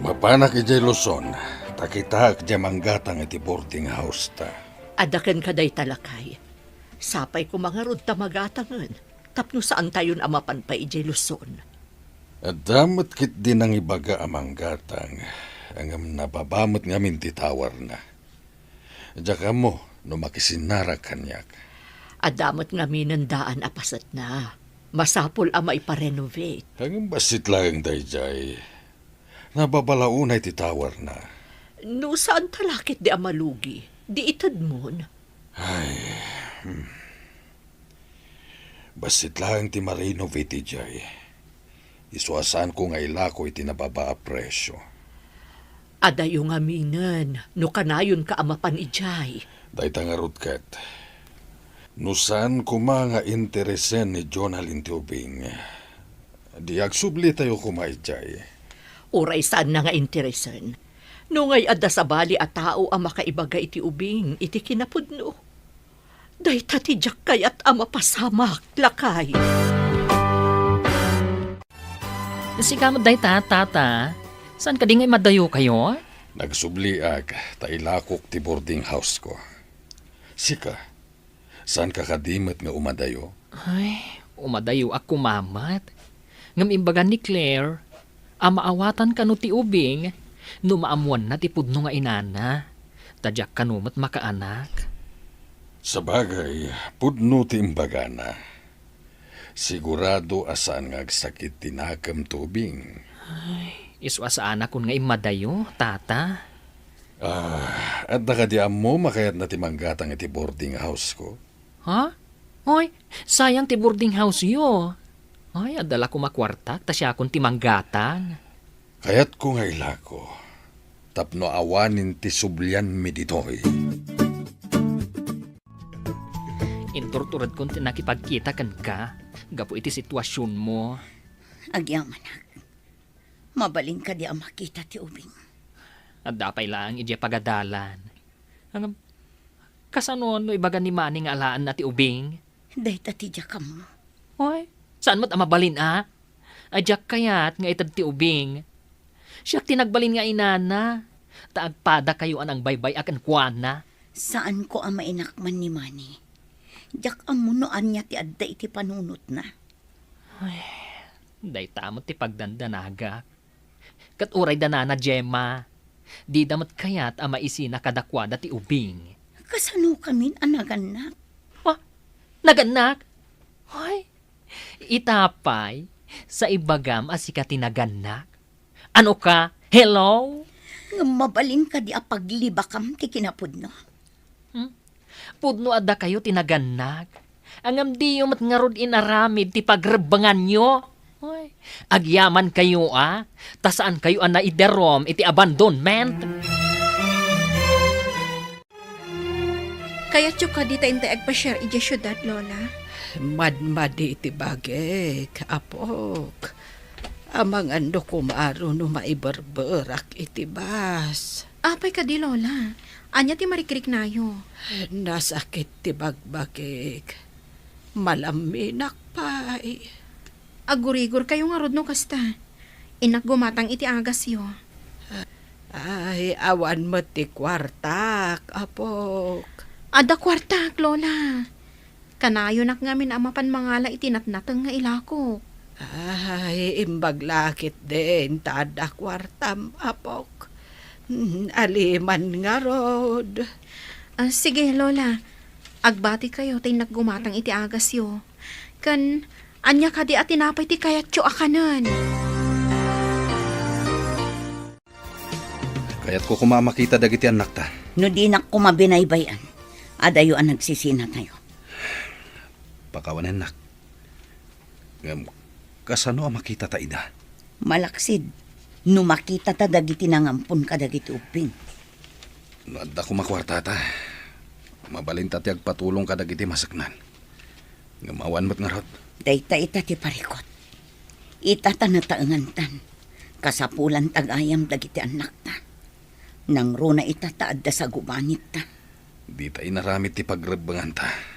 Mapanak idiay Luzon, ta kitaek diay manggatang iti boarding house ta. Adda kenka dayta, lakay. Sapay koma ngarud ta magatangen, tapno saantayon a mapan pay idiay Luzon. Adda met ketdi nangibaga a manggatang, ngem nababa met ngamin ti towerna. Diak ammo no makisinnarak kaniak. Adda met ngaminen daan a pasetna. Masapul a maiparenovate. Ngem bassit laeng daydiay. Nababalaunay ti towerna. No saanta la ketdi a malugi, di itedmon. Ay, hmm. Bassit laeng ti ma-renovate idiay. Isu a saanko nga ilako iti nababa a presio. Adayo ngaminen no kanayonka a mapan idiay. Dayta ngarud ket. No saan koma nga interesen ni Jonalyn ti ubing, di agsublitayo koma idiay. Uray saanna nga interesen. No ngay adda sabali a tao a makaibaga iti ubing iti kinapudno. Dayta ti diak kayat a mapasamak, lakay. Sika met dayta, tata. Saan kadi nga imadayokayo? Nagsubliak ta ilakok ti boarding house ko. Sika, saanka kadi met nga umadayo? Ay, umadayoak koma met. Ngem imbaga ni Claire a maawatan kano ti ubing no maammoanna ti pudno nga inana, ta diak kano met makaanak. Sabagay, pudno ti imbagana. Sigurado a saan nga agsakit ti nakem ti ubing. Ay, isu a saanakon nga immadayo, tata. Ah, adda kadi ammo makayatna ti manggatang iti boarding house ko? Ha? Hoy, sayang ti boarding house-yo. Ay, adda la koma kuartak ta siakon ti manggatang. Kayatko nga ilako, tapno awanen ti sublianmi ditoy. Inturturedkon ti nakipagkita kenka gapu iti situasionmo. Agyamanak, mabalin kadi a makita ti ubing? Adda pay laeng idiay pagadalan. Ngem, kasano no ibaga ni Manny nga alaenna ti ubing? Dayta ti diak ammo. Oy, saan met a mabalin a? Ay, diak kayat nga ited ti ubing. Siak ti nagbalin nga inana, ta agpadakayo a nangbaybay-a kenkuana. Saanko a mainakman ni Manny. Diak ammo no ania ti adda iti panunotna. Ay, dayta met ti pagdandanagak. Ket uray da Nana Gemma, dida met kayat a maisina kadakuada ti ubing. Kasano kamin a nagannak? Ah, nagannak? Hoy, ita pay, sa ibagam a sika ti nagannak? Ano ka? Hello? Ngem mabalin kadi a paglibakam ti kinapudno? Hmm? Pudno a dakayo ti nagannak. Ngem diyo met ngarud inaramid ti pagrebbenganyo. Oy, agyaman kayo, a? Ta saan kayo a naidarum iti abandonment. Kayatyo kadi ta intay agpasiar idiay siudad, Lola? Madmadi ti bagik, apok. Amangan no kumaro no maiberberak iti bus. Apay kadi, Lola? Ania ti marikriknayo? Nasakit ti bagbagik. Malamminak pay. Agurigor kayo ngarud no kasta. Innak gumatang iti agasyo. Ay, awan met ti kuartak, apok. Adda kuartak, Lola. Kanayonak ngamin a mapan mangala iti natnateng nga ilakok. Ay, imbag la ketdin ta adda kuartam, apok. Mm, aliman ngarud. Ah, sige, Lola. Agbati kayo ta innak gumatang iti agasyo. Ken, ania kadi a tinapay ti kayatyo a kanen? Kayatko koma a makita dagiti annakta. No dinak koma binaybay-an, adayo a nagsisinatayo. Pakawanennak. Ngem, kasano a makitata ida? Malaksid, no makitata dagiti nangampon kadagiti ubbing. No adda koma kuartata, mabalinta ti agpatulong kadagiti maseknan. Ngem awan met ngarud. Dayta ita ti parikut. Ita ta nataengantan. Kasapulan ta gayam dagiti annakta. Nangruna ita ta adda sagubangitta. Dita inaramid ti pagrebbenganta.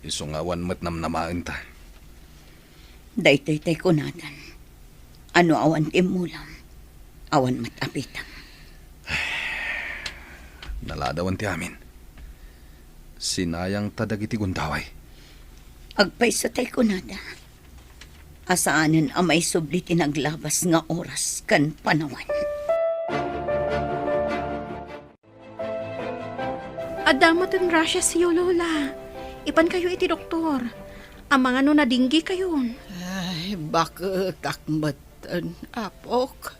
Isu nga awan met namnamaenta. Daytoy tay kunadan. Ano awan ti immulam, awan met apitam. Naladawan ti amin. Sinayangta dagiti gundaway. Agpayso tay kunada. Asaanen a maisubli ti naglabas nga oras ken panawen. Adda met ti grasiasyo, Lola. Ipankayo iti doktor. Amangan no nadinggikayon. Ay, baketak metten, apok.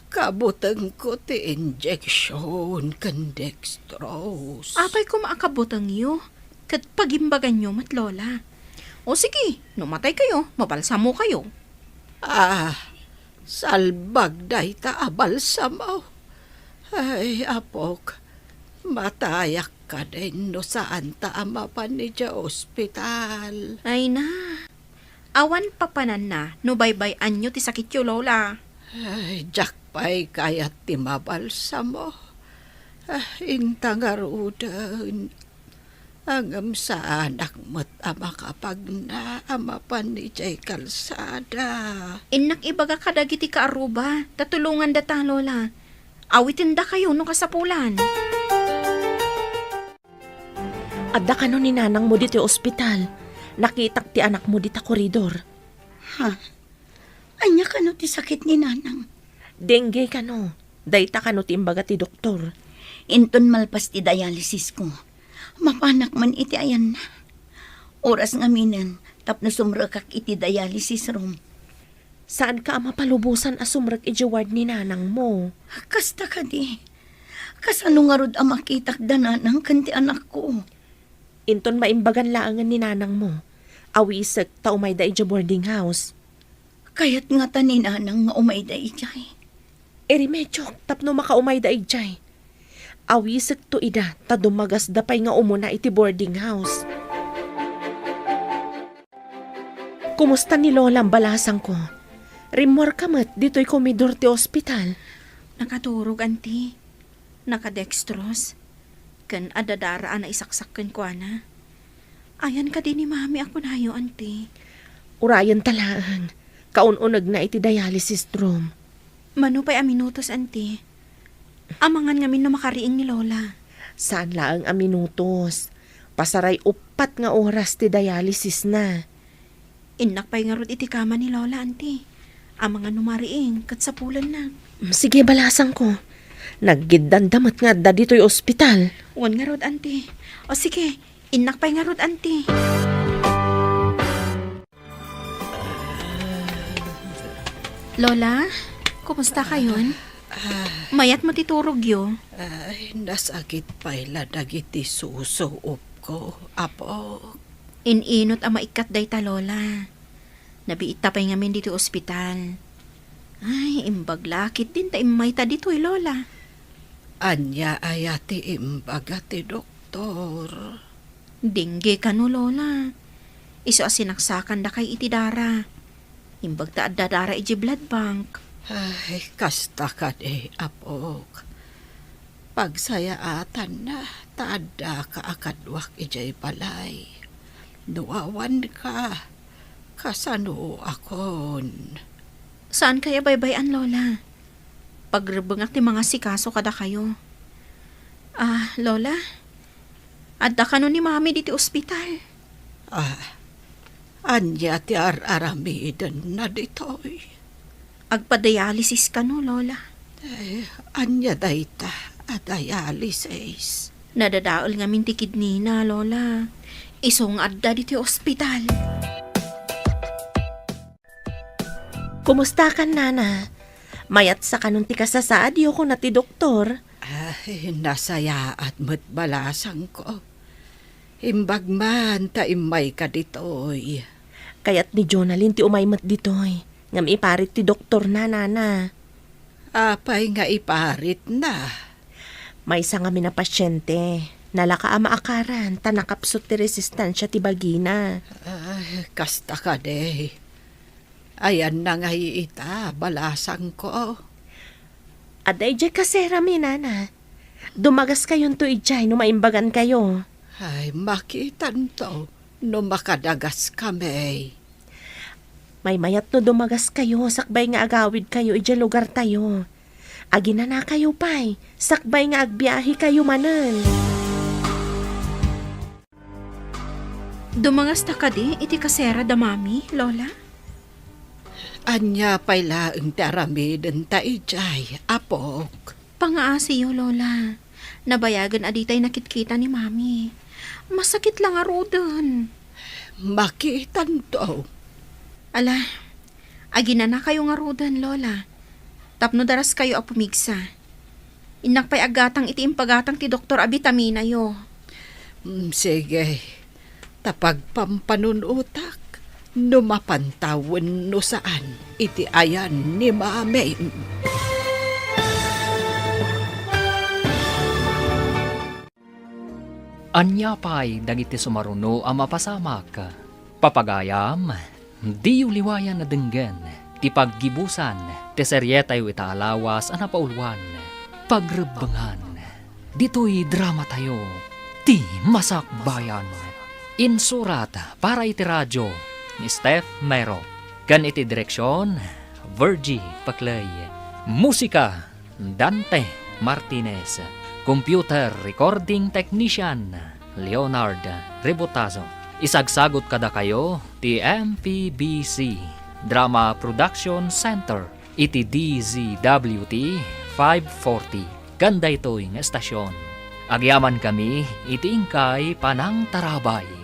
Kabutengko ti injeksion ken dextrose. Apay koma a kabutengyo? Ket pagimbaganyo met, Lola. O sige, no mataykayo, mabalsamokayo. Ah, salbag dayta a balsamo. Ay, apok, matayak kadin no saanta a mapan idiay ospital. Ay na, awan papananna no baybay-anyo ti sakityo, Lola. Ay, diak pay kayat ti mabalsamo. Ah, inta ngaruden. Ngem saanak met a makapagna a mapan idiay kalsada. Innak ibaga kadagiti kaarruba, ta tulongandata, Lola. Awitendakayo no kasapulan. Adda kano ni nanangmo ditoy ospital. Nakitak ti anakmo dita koridor. Ha? Ania kano ti sakit ni Nanang? Dengue kano. Dayta kano ti imbaga ti doktor. Inton malpas ti dialysis ko, mapanak man iti ayanna. Oras ngaminen tapno sumrekak iti dialysis room. Saanka a mapalubosan a sumrek idiay ward ni nanangmo. Kasta kadi. Kasano ngarud a makitak da Nanang ken ti anakko? Inton maimbagan laengen ni nanangmo, awisek ta umayda idiay boarding house. Kayat ngata ni Nanang nga umayda idiay. Iremediok tapno makaumayda idiay. Awisekto ida ta dumagasda pay nga umuna iti boarding house. Kumusta ni Lolam, balasangko? Rimmuarka met ditoy komedor ti ospital. Nakaturog, Auntie. Nakadextrose. Ken adda dara a naisaksak kenkuana. Ayan kadi ni Mami a kunayo, Auntie? Urayenta laeng. Kaun-unegna iti dialysis room. Mano pay a minutos, Auntie? Amangan ngamin no makariing ni Lola. Saan laeng a minutos. Pasaray uppat nga oras ti dialysisna. Innak pay ngarud iti kama ni Lola, Auntie. Amangan no mariing, ket sapulennak. Mm, sige, balasangko. Naggiddanda met nga adda ditoy ospital. Wen ngarud, anti. O sige, innak pay ngarud, anti. Lola, kumusta kayon? Ah, mayat met ti turogyo? Ay, nasakit pay la dagiti susuopko, Apo. In-inot a maikkat dayta, Lola. Nabiitta pay ngamin ditoy ospital. Ay, imbag la ketdin ta immayta ditoy, Lola. Ania aya ti imbaga ti doktor? Dengue kano, Lola. Isu a sinaksakandakay iti dara. Imbag ta adda dara idiay blood bank. Ay, kasta kadi, apok. Pagsayaatanna ta addaka a kaduak idiay balay. No awanka, kasanoakon? Saankay a baybay-an, Lola. Pagrebbengak ti mangasikaso kadakayo. Ah, Lola, adda kano ni Mami ditoy ospital? Ah, ania ti ar-aramidenna ditoy? Agpadialysis kano, Lola. Eh, ania dayta a dialysis? Nadadael ngamin ti kidneyna, Lola. Isu nga adda ditoy ospital. Kumustakan, Nana? Mayatsa kanon ti kasasaadyo, kuna ti doktor. Ay, nasayaat met balasangko. Imbag man ta immayka ditoy. Kayat ni Jonalyn ti umay met ditoy, ngem iparit ti doktorna, Nana. Apay nga iparitna? Maysa ngamin a pasiente, nalaka a maakaran ta nakapsut ti resistensia ti bagina. Ay, kasta kadi. Ayanna ngay ita, balasangko? Adda idiay kaserami, Nana. Dumagaskayonto idiay no maimbagankayo. Ay, makitanto no makadagaskami. Maymayat no dumagaskayo sakbay nga agawidkayo idiay lugartayo. Aginanakayo pay, sakbay nga agbiahekayo manen. Dumangasta kadi iti kasera da Mami, Lola? Ania pay laeng ti aramidenta idiay, apok? Pangaasiyo, Lola. Nabayagen a ditay nakitkita ni Mami. Masakit la ngaruden. Makitanto. Ala, aginanakayo ngaruden, Lola. Tapno daraskayo a pumigsa. Innak pay aggatang iti impagatang ti doktor a bitaminayo. Mm, sige. Ta pagpampanunotak no mapantawen no saan iti ayan ni Mami. Ania pay dagiti sumaruno a mapasamak? Papagayam, diyo liwayan a denggen ti paggibusan ti serietayo ita a lawas a napauluan, Pagrebbengan. Ditoy dramatayo, Ti Masakbayan. Insurat para iti radio ni Steph Mero, ken iti direksion, Virgie Paclay. Musika, Dante Martinez. Computer recording technician, Leonard Rebotazo. Isagsagot kadakayo ti M P B C Drama Production Center iti D Z W T five forty. Ken daytoy nga estasion, agyamankami iti inkay panangtarabay.